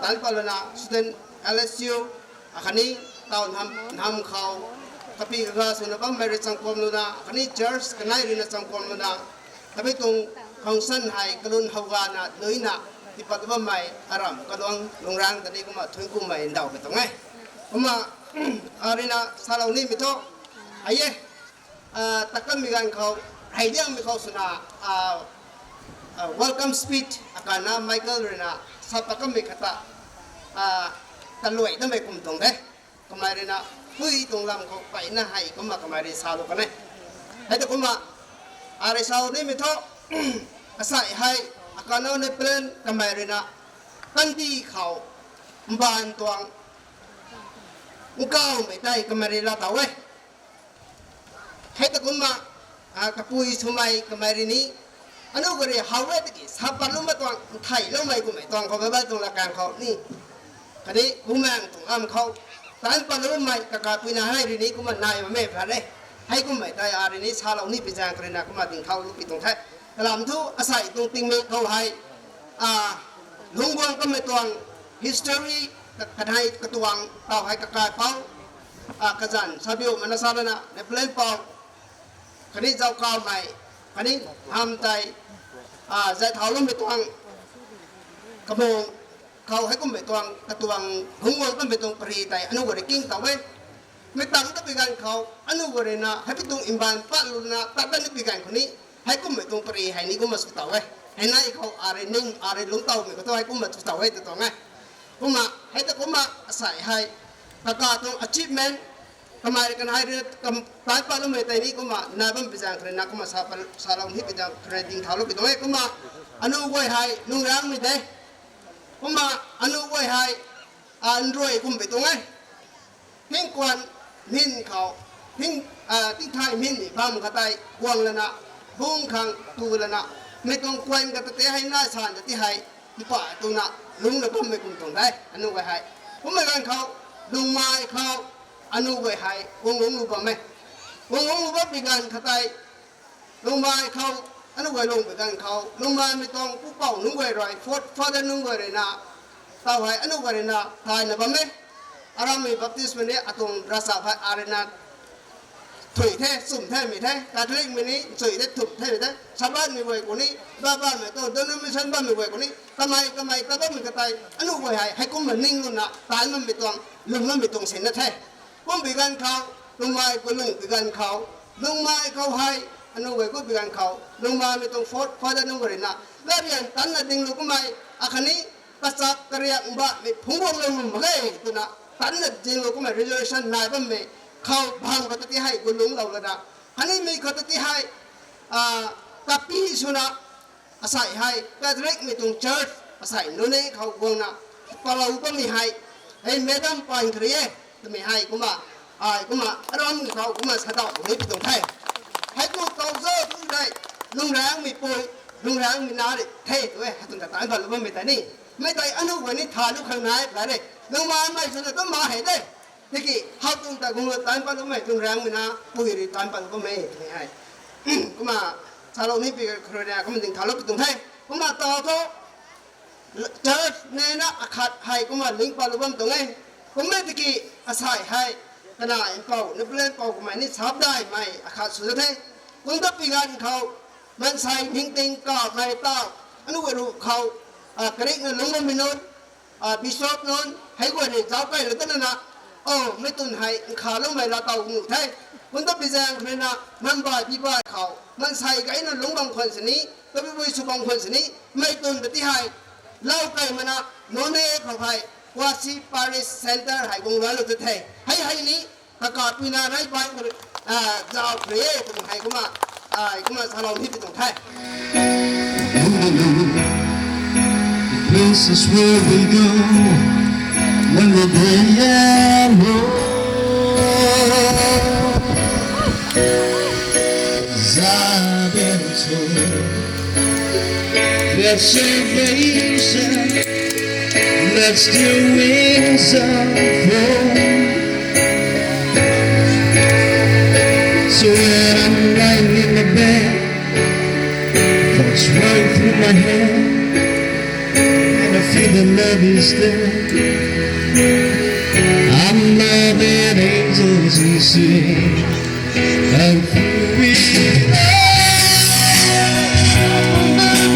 tanc pat lana student, L S U, akhatni taw nam khou kapy kaga swna bammei rui changkuam luna, khatni church kanei ruina changkuam luna, tabui tuang function hei kalun how gana nuina tipat bammei aram kaluang lungrang ta ni kumna thuanc kumei ndauh pi tuang e. Kumna aruina salou nimei thu, hei e, takammei ganv khou, hei diangmei khou swna welcome speech akana Michael ruina sa takammei khat ta kaluai damei kum tuang de. Kamei ruina pui tuang lam khou peyna hei kumna kamei rui salou kan e. Hei ta kumna arui salou nimei thu, asei hei akana Nepalland kamei ruina kandih khou mbaanv tuang nkawmei tei kamei rui laa taw e. Hei ta kumna kapui swmei kamei rui ni, anu kari how e tiki sa patloumei tuang ntheiloumei kummei tuang khou Bible tuang latkaeng khou ni, khatni Bumaengh tuang lam khou tanc patloumei kakapui nac hei rui ni kumna nai bammei phat e. Heikummei tei arui ni salou ni pi zaeng kha ruina kumna dingthaulou pi tuang the. Kalam thu asei tuang tingmik khou hei lungc guang kamei tuang history, kanei katuang taw hei kakaipou, kazanc sabiu mana sa lana Nepalland pou, khatni zaukaumei, khatni hamh tei zay thauloumei tuang, kamung khou heikummei tuang katuang lungc guang kamei tuang pari tei anu kari king taw e. Mei tang ta pi ganv khou, anu guay rui na, hei pi tuang imban pat lu na, tat ta ni pi ganv khou ni, hei kummei tuang pari hei ni kumna sw taw e. Hei nai khou, a rui ning, a rui lungc tawmei khou tu hei kumna sw taw e, tu tuang e. Kumna, hei ta kumna, asei hei, kaka tuang achievement, kamei kan hei rui, kam, tan pat lumei tei ni kumna, na bam pi zaeng khou rui na, kumna sa pa, sa lou ni pi zaeng khou rui ding thau lou pi tuang e, kumna, anu guay hei, nung rang mi de. Kumna, anu guay hei, a, nruai kum pi tuang e. Hing kuan min khou, hing, a, ting thai min ni bam khat tei guang lana, bung khang tu lana, mei tuang kuan kata te hei na san ta ti hei, mpa tuna, lungc na bammei kum tuang de, anu guay hei. Kummei ganv khou, lungmei khou, anu guay hei, guang lungc lu bam e. Guang lungc lu bam pi ganv khat tei, lungmei khou, anu guay lung pi ganv khou, lungmei mei tuang pupouc nunc guay rui, forefather nunc guay rui na, taw hei, anu guay rui na, thay na bam e. Arammei Baptist mei ni, atuang ravchap hei, a rui na, thui the, chum the, mei the, Catholic mei ni, chui the, thum the, mei the, Sabbath mei guay khou ni, ba bammei tuang, denomination bammei guay khou ni, kamei, kamei, ta bammei kata tei, anu guay hei, hei kumna ning luna, tan bammei tuang, lwm bammei tuang sin na the. Kum pi ganv khou, lungmei khou lung pi ganv khou, lungmei khou hei, anu guay kum pi ganv khou, lungmei mei tuang forefather nunc guay rui na, la rian tan na ding lu kummei, akhatni, kachak kariak mbammei phungc guang lou mak ge, twna, tan na ding lu kummei resolution nai bammei, khou bang kata ti hei gu lungc lou lana. Khatni mei kata ti hei, a, kapi swna, asei hei, Catholic mei tuang church, asei nunc khou guangna, palou bammei hei, hei madam pan kari e, twmei hei, kumna, ai, kumna, aram khou, kumna, sa daw, ni pi tuang the. Hei tu taw zo, tu dei, lungc rang mei pui, lungc rang mei na ri, the, tu e, hei tu ta tan pat lu bammei tei ni. Mei tei anu guay ni tha lu khang nai, la re. Lungmei mei swna tu ma hei de. Tiki, hou tuang ta guang lu tan pat lumei, lungc rang mei na, pui ri tan pat lu bammei, twmei hei. Kumna, sa lou ni pi kha rui na, kumna ding thau lou pi tuang the. Kumna taw thu, church nena akhat hei kumna link pat lu bam tuang e. Kummei tiki asei hei, kana mpouh, Nepalpouh kummei ni sap daimei akhat sw ta the. Kum ta pi ganv khou, maansei ningting kamei taw, anu guay ru khou, a, karikna lungc bammei nunc, a, bishop nunc, hei guay ni zauc kai lu tana na, o, mei tun hei, nkhavloumei laa taw nuh the. Kum ta pi zaeng khou rui na, Mumbai, Dubai khou, maansei gayna lungc bam khwan sini, tabui bui sw bam khwan sini, mei tun ta ti hei, lau kai mana, Noney khou hei, Khasi Parish Center hei guang luan lu ta the. Hei hei ni, kakapui na nai bai khou, a, zauc kri e, twmei hei kumna, a, kumna sa lou ni pi tuang the. Places where we go when the day and road. There's salvation that's still wings of hope. So when I'm lying in the bed, thoughts run through my head, and I feel the love is there. I know that angels will sing. And through it all,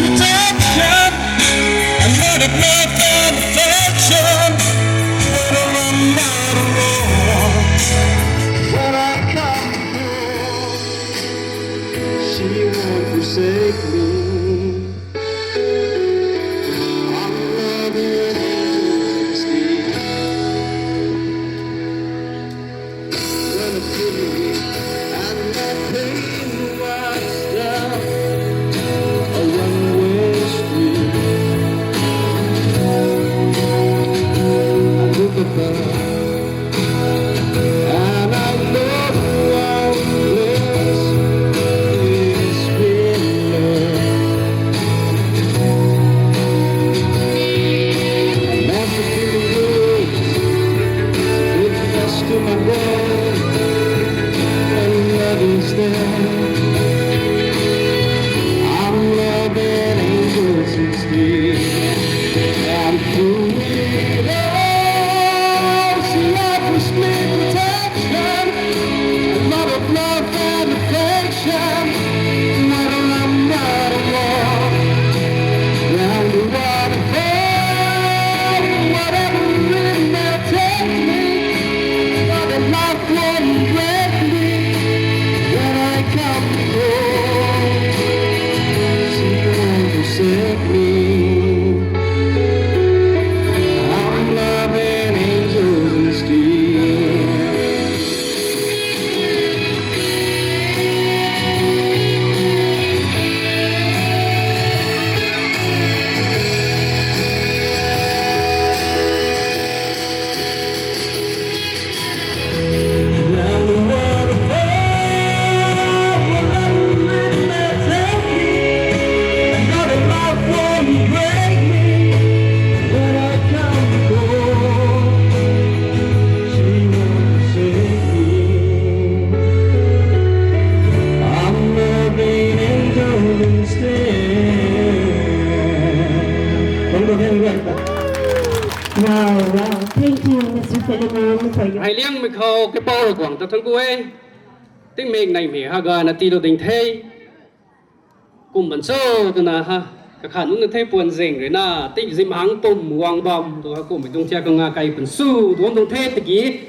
protection, and not enough affection, but a run by the Lord. When I come home, she won't forsake me. I'm loving you, Steve. Gonna feel it, and my pain was down a one-way street. I look above, and I know I'm blessed. It's been love. Wow, wow. Thank you, Mister Philemon, for your Hei liangmei khou kapau rui guang ta thuanc ku e. Tingmik neimei ha gana tiilou ding the. Kum ban cho twna ha, kakhan nunc na the puan zing rui na, tingzim hang pum guang bam tu ha, kummei tuang thiak kanga kai pun su tuang tuang the tiki.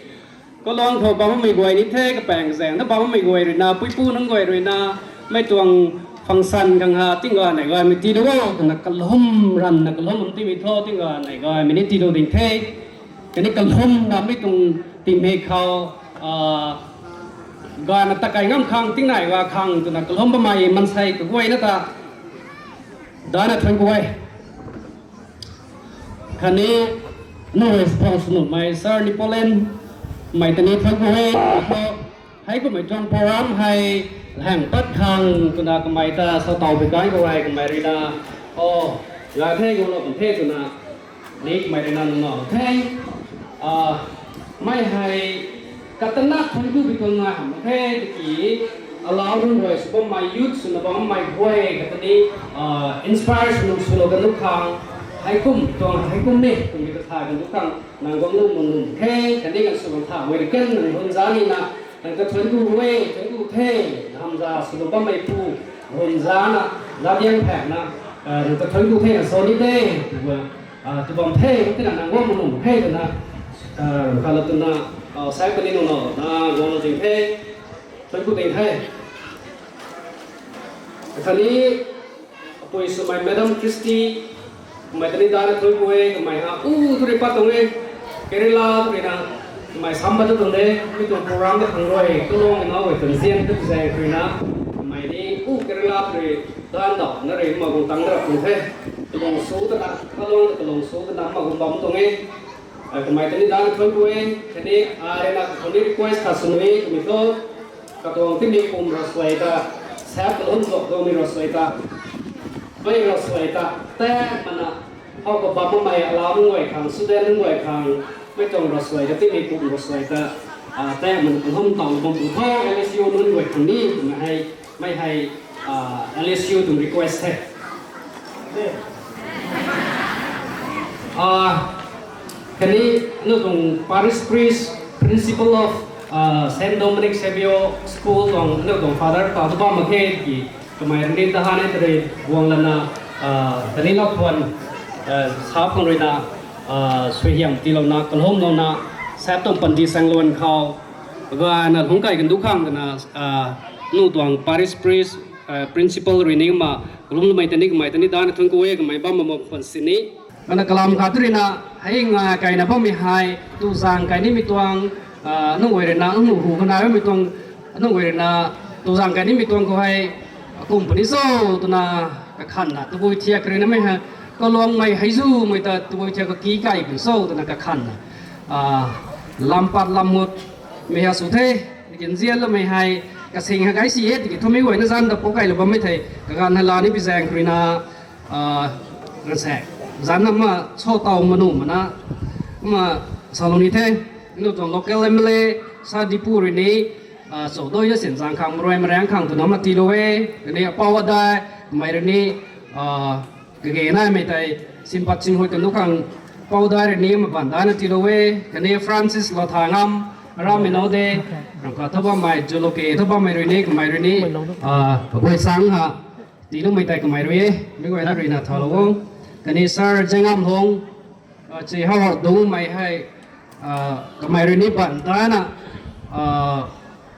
Kaluang khou bammei guay ni the, kapaeng zaeng na bammei guay rui na, puipu nunc guay rui na, mei tuang function khang ha, tingga nei gaymei tiilou o, twna kalum ranna kalum tingmei tho, tingga nei gaymei ni tiilou ding the. Kani kalum na mei tuang tingmik khou, ah, gana takai ngam khang, tingnai ga khang, twna kalum bammei mansei kaguayna ta, dana thuanc ku e. Khatni, nu response nuhmei Sir Napoleon, mei ta ni thuanc ku e. Hei kummei tuang program hei, lhang pat khang, twna kamei ta, sa taw bi kai khou hei, kamei rui na, o, ga the, gu lou kan the, twna, ni kamei rui na, nung na, the, ah, mei hei, katana thuanc ku bi tuang ngai hamh the, tiki, alau nunc guay sw bammei youth swna bammei guay, katani, ah, inspire sw nung swlou kan du khang, hei kum tuang, hei kum ni, kum bi katha kan du khang, nang guang lu mun nung the, khatni kan sw kan tha guay rui kan, nang hun zan ni na, nang ta thuanc ku e, thuanc ku the, hamza swlou bammei pu, hun zan na, zadiang phek na, ah, nang ta thuanc ku the, nang sa ni de, tu, ah, tu bam the, tina nang guang mun nung the, twna, ah, kala twna, ah, sai kani nung na, na guang lu ding the, thuanc ku ding the. Khatni, apui swmei Madam Christy, kamei ta ni dana thuanc ku e, kamei ha, u, tu rui pat tuang e, Kerala tu rui na, kamei sam pat tu tuang de, mi tuang program ta khang rui, kalung na guay tuang zian tu zaeng rui na, kamei ni, u, Kerala tu rui, dan dau na rui, ma guang tang da rap tuang the, kalung su ta na, kalung, kalung su ta na, ma guang bam tuang e. Ah, kamei ta ni dana thuanc ku e, khatni, ah, rui na, khatni request khat sw nuh e, kamei thu, katuang tingmik pum rasuai ta, sap kalum zok dongmei rasuai ta, mei rasuai ta, tei mana, how kabam bammei alau nunc guay khang, student nunc guay khang, mei tuang rasuai ta, tingmik pum rasuai ta, ah, tei mana kalum tang bam tu tho, L S U nunc guay khang ni, twna hei, mei hei, ah, L S U tuang request the. Ah, khatni aniu tuang parish priest, principal of, ah, Saint Dominic Saviour School tuang aniu tuang father ta tu bam mak khe ki, kamei rui ni ta han e ta rui guang lana, ah, khatni lou thuan, ah, sap khang rui na, ah, suaihiam tiilouna, kalumlouna, sap tuang panty sangluan khou, gana lungc kai kan du khang twna, ah, aniu tuang parish priest, ah, principal rui ni kumna, kalumloumei ta ni kamei ta ni dana thuanc ku e, kamei bam bam khwan sini. Kana kalam khat tu rui na, hei nga kaina bammei hei, tu zaeng kai nimei tuang, ah, nunc guay rui na, nunc hu kana bammei tuang, nunc guay rui na, tu zaeng kai nimei tuang khou hei, kum puni cho, twna kakhanna, tabui thiak rui na mei hei, kaluangmei hei zumei ta, tabui thiak kaki kai puni cho, twna kakhanna. Ah, lam pat lam mut, mei ha sw the, tiki nzianloumei hei, kasing ha kai si e, tiki thumei guayna zanc ta pou kailou bammei thei, kaganv hei la ni pi zaeng rui na, ah, ganv se, zanc na ma cho taw manu mana, ma salou ni the, aniu tuang local M L A, Sadipu rui ni, ah, cho doi na sin zaeng khang, maruai maraeng khang twna ma tiilou e, khatni apou adai, kamei rui ni, ah, kage naimei tei, simpat singhuai kan du khang, apou dai rui ni, ma ban dana tiilou e, khatni Francis Lothangam, rammei now de, rangkhat thu bammei, Joloke thu bammei rui ni, kamei rui ni, ah, kaguay sang ha, tiiloumei tei kamei rui e, mei guayna rui na thalou o, khatni Sir Jengam Lung, ah, chi how dungmei hei, ah, kamei rui ni ban dana, ah,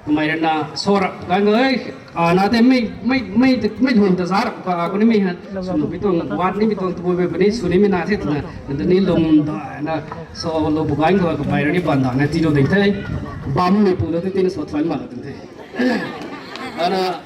kamei rui na sorap ganv e, ah, na tei mei, mei, mei, mei lun ta zarap ka, ah, kuni mei ha, sw nimei tuang, wat nimei tuang, tabui bui puni, sw nimei na the twna, nta ni lum dana, so lou bu ganv khou kamei rui ni ban dana tiilou ding the, bammei pu ta ti tina so thuan ma lou ding the. Ana,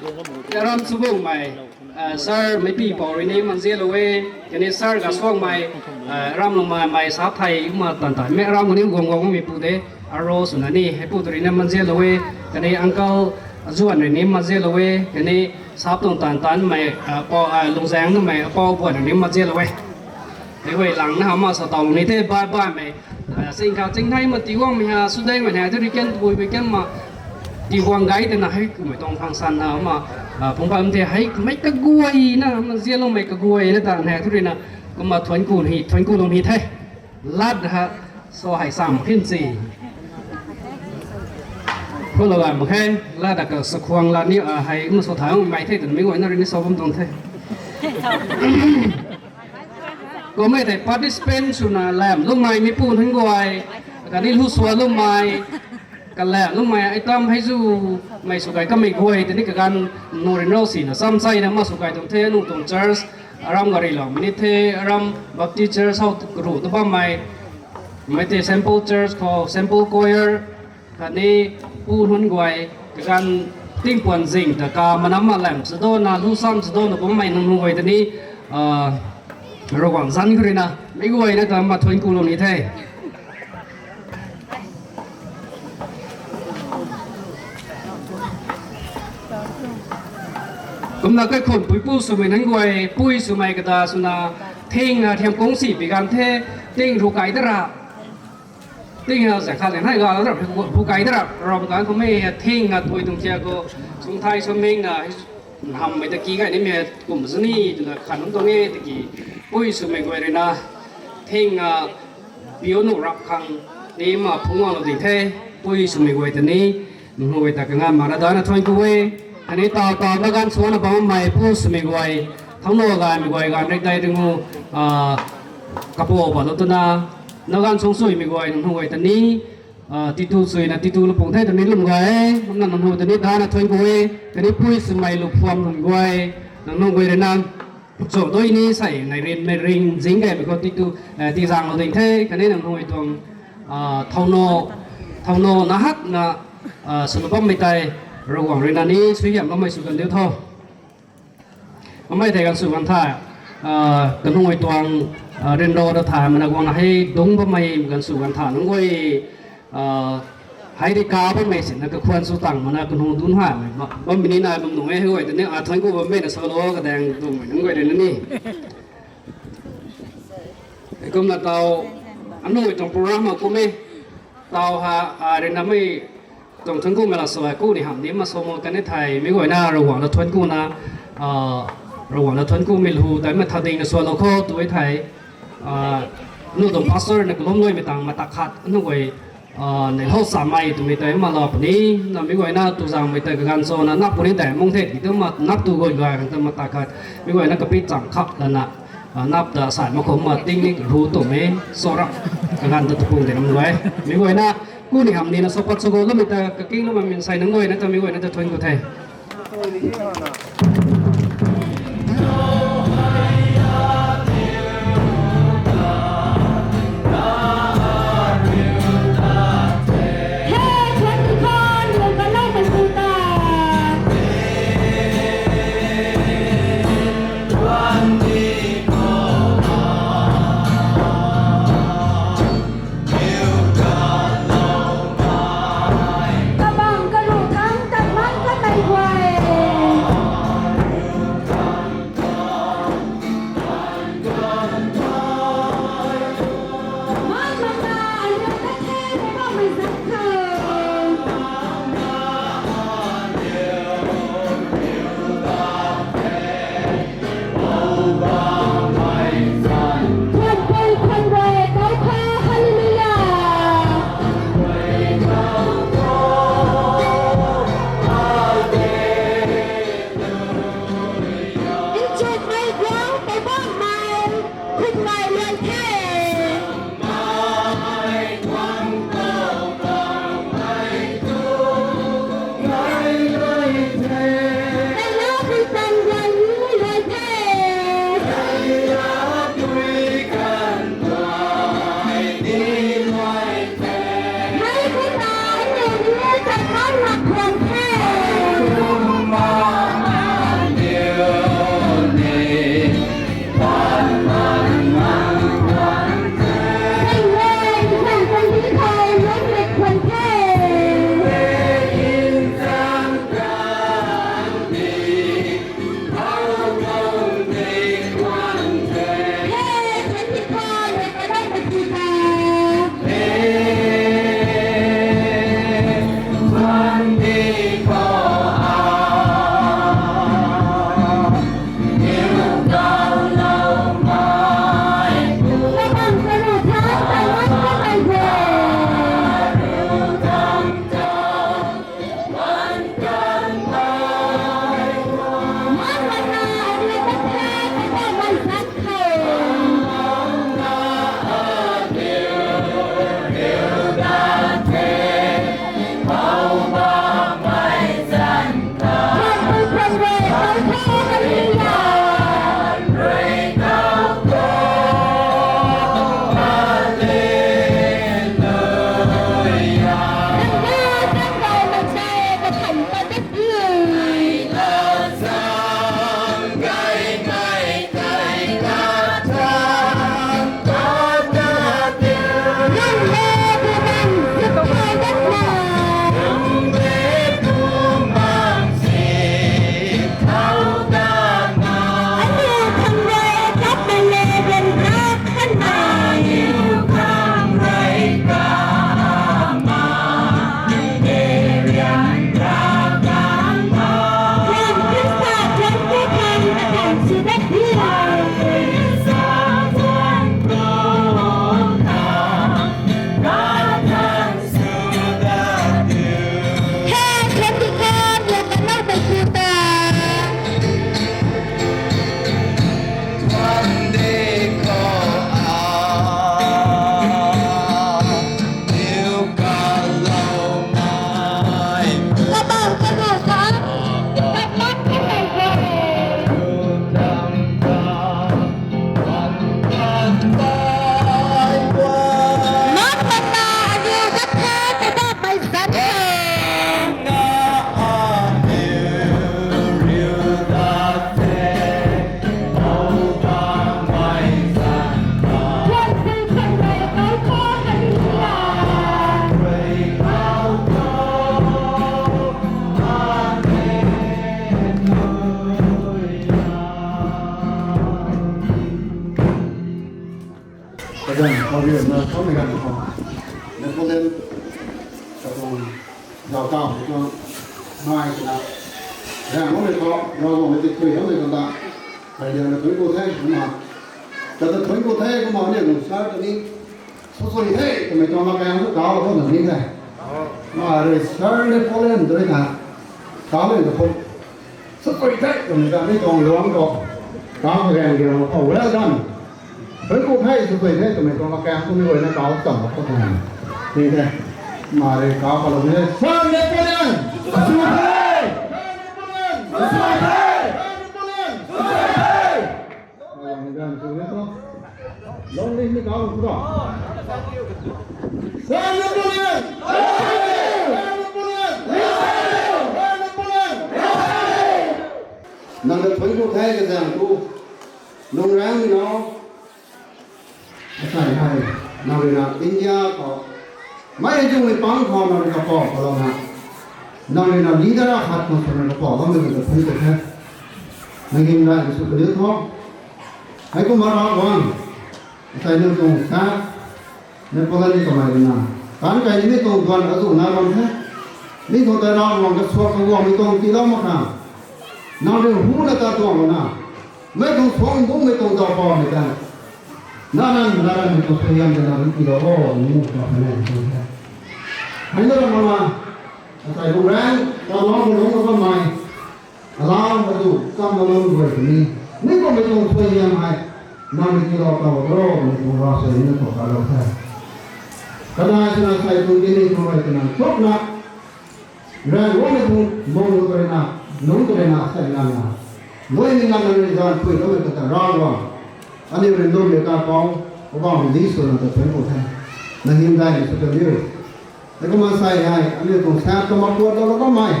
aram sw bungmei, ah, Sir Meipipou rui ni manzianlou e, khatni Sir Gasuangmei, ah, ramloumei mei sap thei kumna tan tanmei aram khou ni guang guangmei pu de, aro swna ni, hei pu tu rui na manzianlou e, khatni uncle Azuan rui ni manzianlou e, khatni sap tuang tan tanmei, ah, pou, ah, Lungzaeng namei apou buan rui ni manzianlou e. Hei guay lang na hamh ma sa taw ni the, bye bye mei. Ah, sing kha ching thei ma ti guangmei ha, sw dei mei ha, tu rui kan tabui bui kan ma, ti guang gay twna hei kummei tuang function na ma, ah, phungc bam the hei kummei kaguayna, manzianloumei kaguayna ta na thu rui na, Kumna thuanc ku hi, thuanc ku lung hi the. Lat ha, so hei sam khin si. Khou lou gay mak khe, lat da ka sakhuang lat ni, a, hei, um, so thai, um, mai the, tun mi guayna rui ni so bam tuang the. Kummei tei participant swna lam, lummei mi pu nunc guay, khatni lu sua lummei, kalam lummei, ai tam hei zu, mei sw kai kamei guay, tini kaganv, nu rin rau sina, sam sai na, ma sw kai tuang the, nu tuang church, aram gari lou, mini the, aram Baptist church, how karu tu bammei, mei tei sample church khou, sample choir, khatni pu nunc guay, kaganv tingpuan zing ta ka, manam ma lam, sadona, lu sam, sadona, kummei nunc guay tini, a, Ravguangc zanc khou rui na, mi guayna ta ma thuanc ku lou ni the. Kumna kaikhun puipu swmei nunc guay, pui swmei kata swna, thing, a, thiam kung si pi ganv the, ting ru kai da ra. Ting, a, zang khat zang hai ga ra, ru kai da ra, ram ganv kummei, a, thing, a, tui tuang thiak khou, sung thai sw ming na, hammei ta ki gay nimei kum zani twna khan nunc tuang e tiki, pui swmei guay rui na, thing, a, piu nu rap khang, ni ma phungc guang lou ding the, pui swmei guay ta ni, nunc guay ta kanganv mak na dana thuanc ku e, khatni taw taw na ganv suana bammei pu swmei guay, thangc na gaymei guay ganv rik dai ring u, a, kapu balou twna, na ganv suang suimei guay nunc guay ta ni, a, titu suina titu lupung the twni lum gay e, kumna nunc ta ni dana thuanc ku e, khatni pui swmei luphuam nunc guay, nunc guay rui na, cho dui ni sei nai rin mei ring zing gaymei khou titu, a, tizang lou ding the, khatni nunc guay tuang, a, thauno, thauno na hak na, a, swna bammei tei, Ravguangc rui na ni suaihiam bammei sw kan diu tho. Amei tei ganv sw ganv tha, a, kanunc guay tuang, a, rinro ra tha mana guang hei dungc bammei ganv sw ganv tha nunc guay, a, hei ri ka bammei sina kakhwan sw tang mana kanunc dun hamei, ma, bammei ni nai bam nung e, hei guay tei ni, a, thuanc ku bammei na salou kadaeng dungmei nunc guay rui na ni. Kumna taw, anunc guay tuang program a kum e, taw ha, a, rinamei tuang thuanc kumei la sw e, ku ni hamh ni ma sw mo kani thei, mi guayna Ravguangc la thuanc ku na, a, Ravguangc la thuanc kumei lu, tei ma tha ding na sualou khou tu e thei, a, nu tuang pastor na kalum luaimei tang matak khat, anunc guay, a, neihou samei twmei tei ma la puni, na mi guayna tu zangmei tei kaganv cho na, nap puni tei mung the, ti tu ma nap tu guay gay kan ta matak khat, mi guayna kapi chang khap lana, a, nap ta sai mak khou ma ting ni ru twmei, so rap, kaganv ta tu pung de nam guay. Mi guayna, ku ni hamh ni na so pat so go, lumei ta kaking lumei min sai nunc guayna ta mi guayna ta thuanc ku the. Kabang karuh thangc tat man kanmei guay. Napoleon, katuang zauc tau mei tuang nai twna, raengloumei khou Ravguangc rui tithuiloumei tuang ta, kaidiang na thuanc ku the kumna, kata thuanc ku the kumna aniu tuang sir ta ni, sw sui the twmei tuang lakaeng thu kau thu na ni the. Mei rui Sir Napoleon tu rui na, kau rui na phu sw sui the twmei ta mi tuang luangc khou, kau kagaeng diang khou well done. Thuanc ku the, sw sui the twmei tuang lakaeng thu mi guayna kau cham khou the. Ni the. Mei rui kau kalou ni the. Sir Napoleon! Sw sui the! Sir Napoleon! Sw sui the! Sir Napoleon! Sw sui the! Long live ni kau tu. Sir Napoleon! Sir Napoleon! Sir Napoleon! Nang ta thuanc ku the kazaeng tu. Lung raengmei nau. Asei hei, nang rui na India khou, mei zungmei pang khou nang rui kapou kalouna, nang rui na leader akhat khang swna kapouloumei ta thuanc ku the. Nang hymdaih sw kaliu tho. Heikumna Ravguangc, asei nang tuang sa, Napoleon ni kamei rui na, taanc kai nimei tuang duan azuh nai bam the. Mi tuang tei Ravguangc kasuak kaguangmei tuang tiilou mak khang, nang rui hu na ta tuang na, mei tuang suang bungmei tuang zauc paumei ta, naran naranmei tuang suaihiam ta nang rui tiilou o, ni tuang phanei tuang the. Hei na ram mak na, asei lung raeng, ta lou lung na bammei, alau azuh cham na lou guay tw ni, mi kummei tuang suaihiam hei, nang rui tiilou tau ro, mi tuang ravsuai ni na khou kalou the. Kanei swna asei tuang tini tuang rui twna chukna, raengloumei tuang mung tu rui na, lungc tu rui na asei nganvna, luaimei nganvna rui zanc phuiloumei kata Ravguangc, aniu rui lwmmei kapouc, Poubauhmei Jisu nang ta thuanc ku the. Nang hymdaih sw kaliu. Heikumna asei hei, aniu tuang sa ta makuat lou bammei,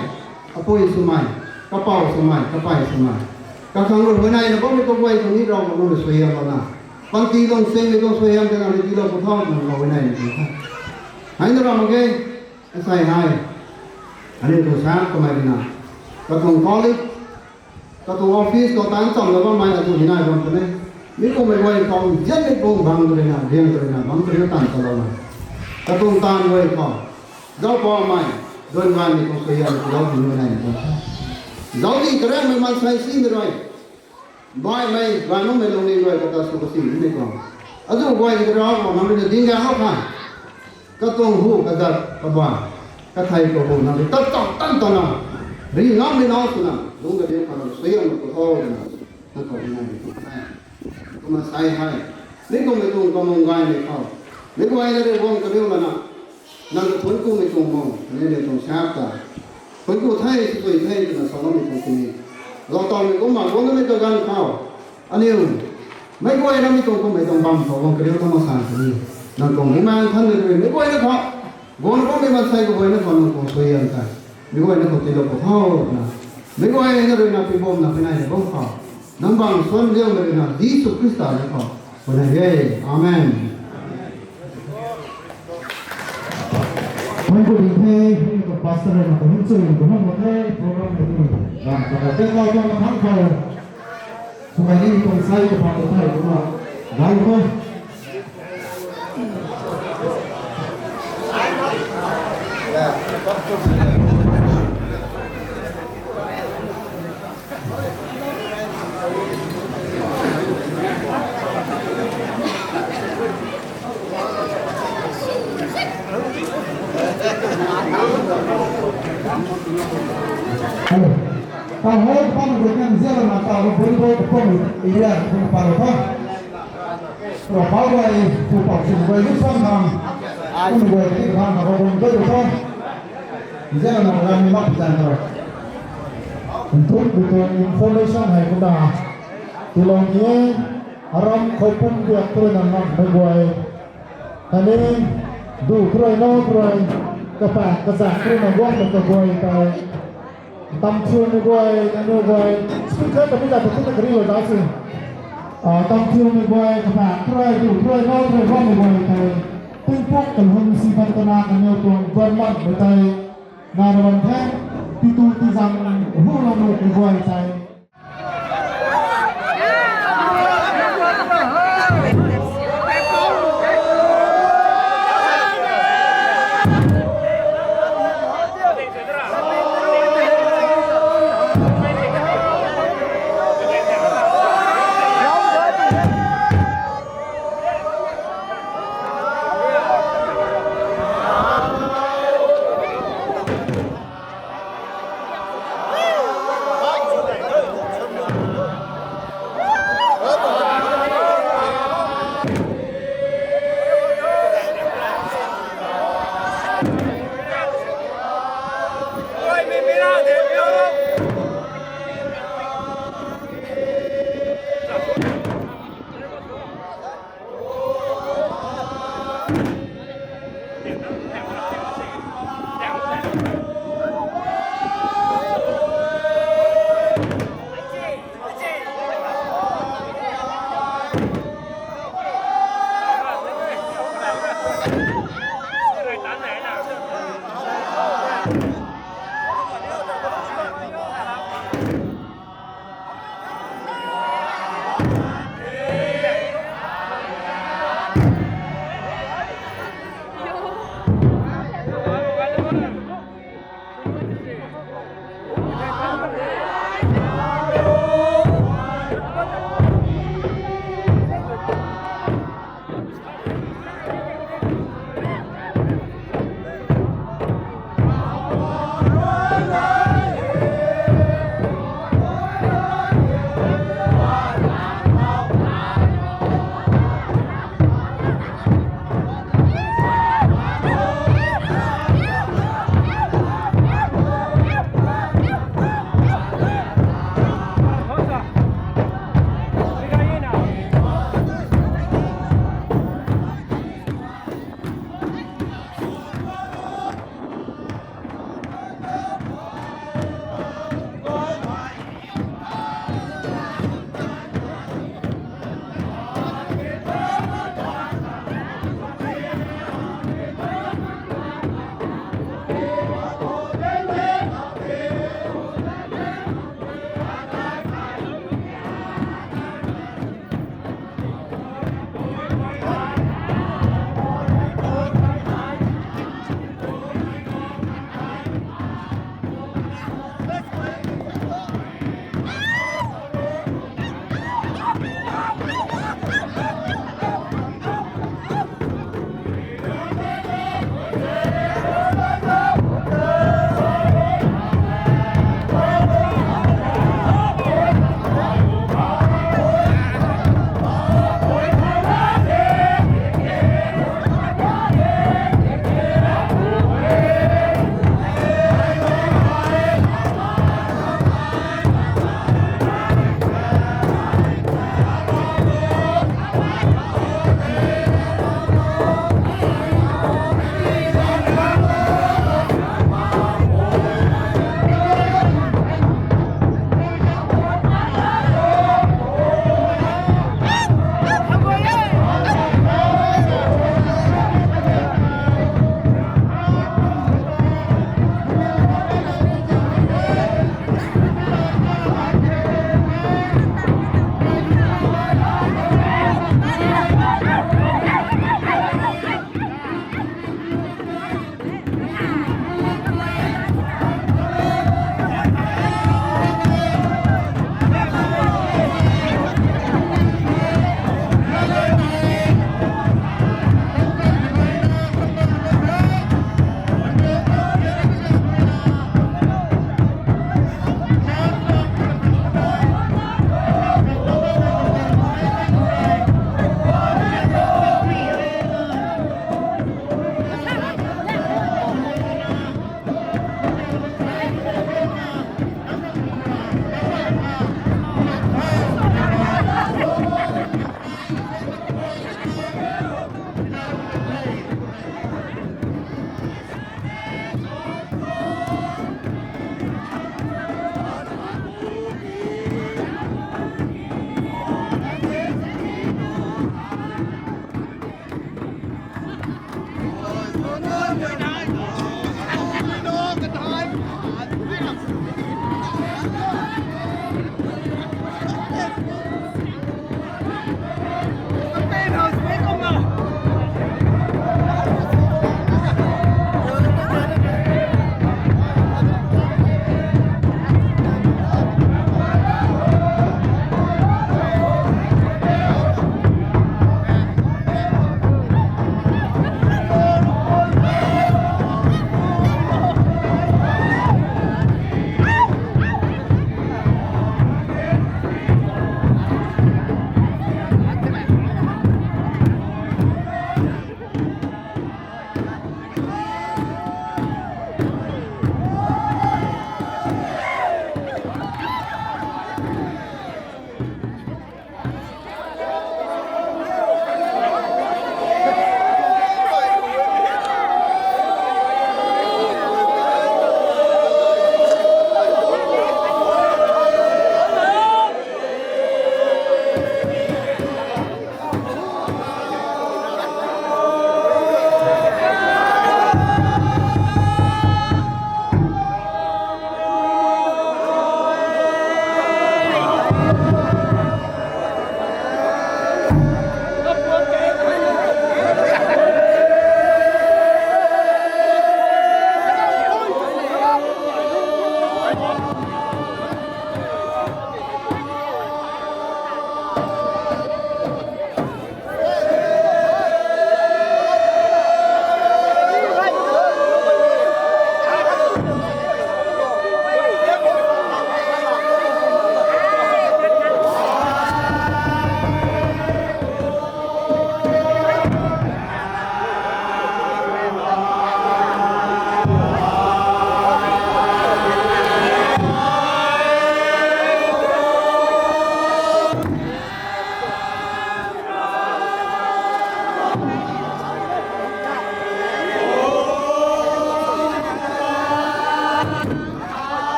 apui swmei, kapou swmei, kapey swmei, kakhang rui huayneina bammei kaguay khang ni Ravguangc nang rui suaihiamlouna, panty tuang singmei tuang suaihiam ta nang rui tiilou pw tho twna huayneina tuang the. Hei na ram mak ge, asei hei, aniu tuang sa kamei rui na, katuang colleague, katuang office khou taanc chamlou bammei azuh ni nai bam puni. Mi kummei guay khou nzianmei tuang bang tu rui na, riang tu rui na, bang tu rui na taanv talouna, katuang taanv guay khou, zauc paumei, duan gaymei tuang suaihiam tiilou pw ni huayneina tuang the. Zaucdih karaengmei maansei simei rui, baihmei, gaymei lungning rui kata sw kasi nimei tuang, azuh guay ta Ravguangc nang rui na dinggaenglou khang, katuang hu kazat kabaan, kathei kahu nang rui tat cham tan tana, ri ngammei nau swna lungc kadiu khang nang suaihiam na pw tho twna, nang khou huayneina tuang the. Kumna asei hei, mi kummei tuang kamung gaymei khou, mi guayna rui guang kariu lana, nang ta thuanc kumei tuang mung, aniu tuang sa ta, thuanc ku the, sw sui the twna saloumei tuang tini, zauc taumei kumna guang namei kaganv khou, aniu meic guayna mi tuang kummei tuang bam khou guang kariu ta mak san tini, nang tuang Bumaengh Nthanmei rui meic guayna khou, guang bammei maansei kaguayna khou nang tuang suaihiam tei, meic guayna khou tiilou pw tho twna, meic guayna rui na pibamna huayneina bam khou, nang bang suan liangmei rui na Jisu Khrista na khou, huayneina e. Amen. Mei ku ding the, mei ku pastor na ku hum chui ku hum mak the, program hei tu, ram kata tei kau tuang mathangc khou, swmei ni tuang sai kapang tu thei kumna, lau ko. Hello. Tau hei pam rui kan zian na tau bun bo pam area bun palo tho. Rau pau guay, pu pau sin guay lu sam khang, kum guay ti khang na rau bun bo tho. Zian na ram ni mak zan tho. Nthuk bu tuang information hei kumna, tilong ni, aram khou pum biak tu na mak mei guay. Khatni, du khou rui, nau khou rui, kapaek kazak khou rui na guang na kaguay tei, tam thiumei guay, nanu guay, speaker ta mi ta ta tu ta kari lo da si. Ah, tam thiumei guay, kapaek khou rui, du khou rui, nau khou rui guangmei guay tei, tingpuk kalhun si pan kana kaniw tuang guan makmei tei, na na bam the, titu tizang hu na nuhmei guay tei,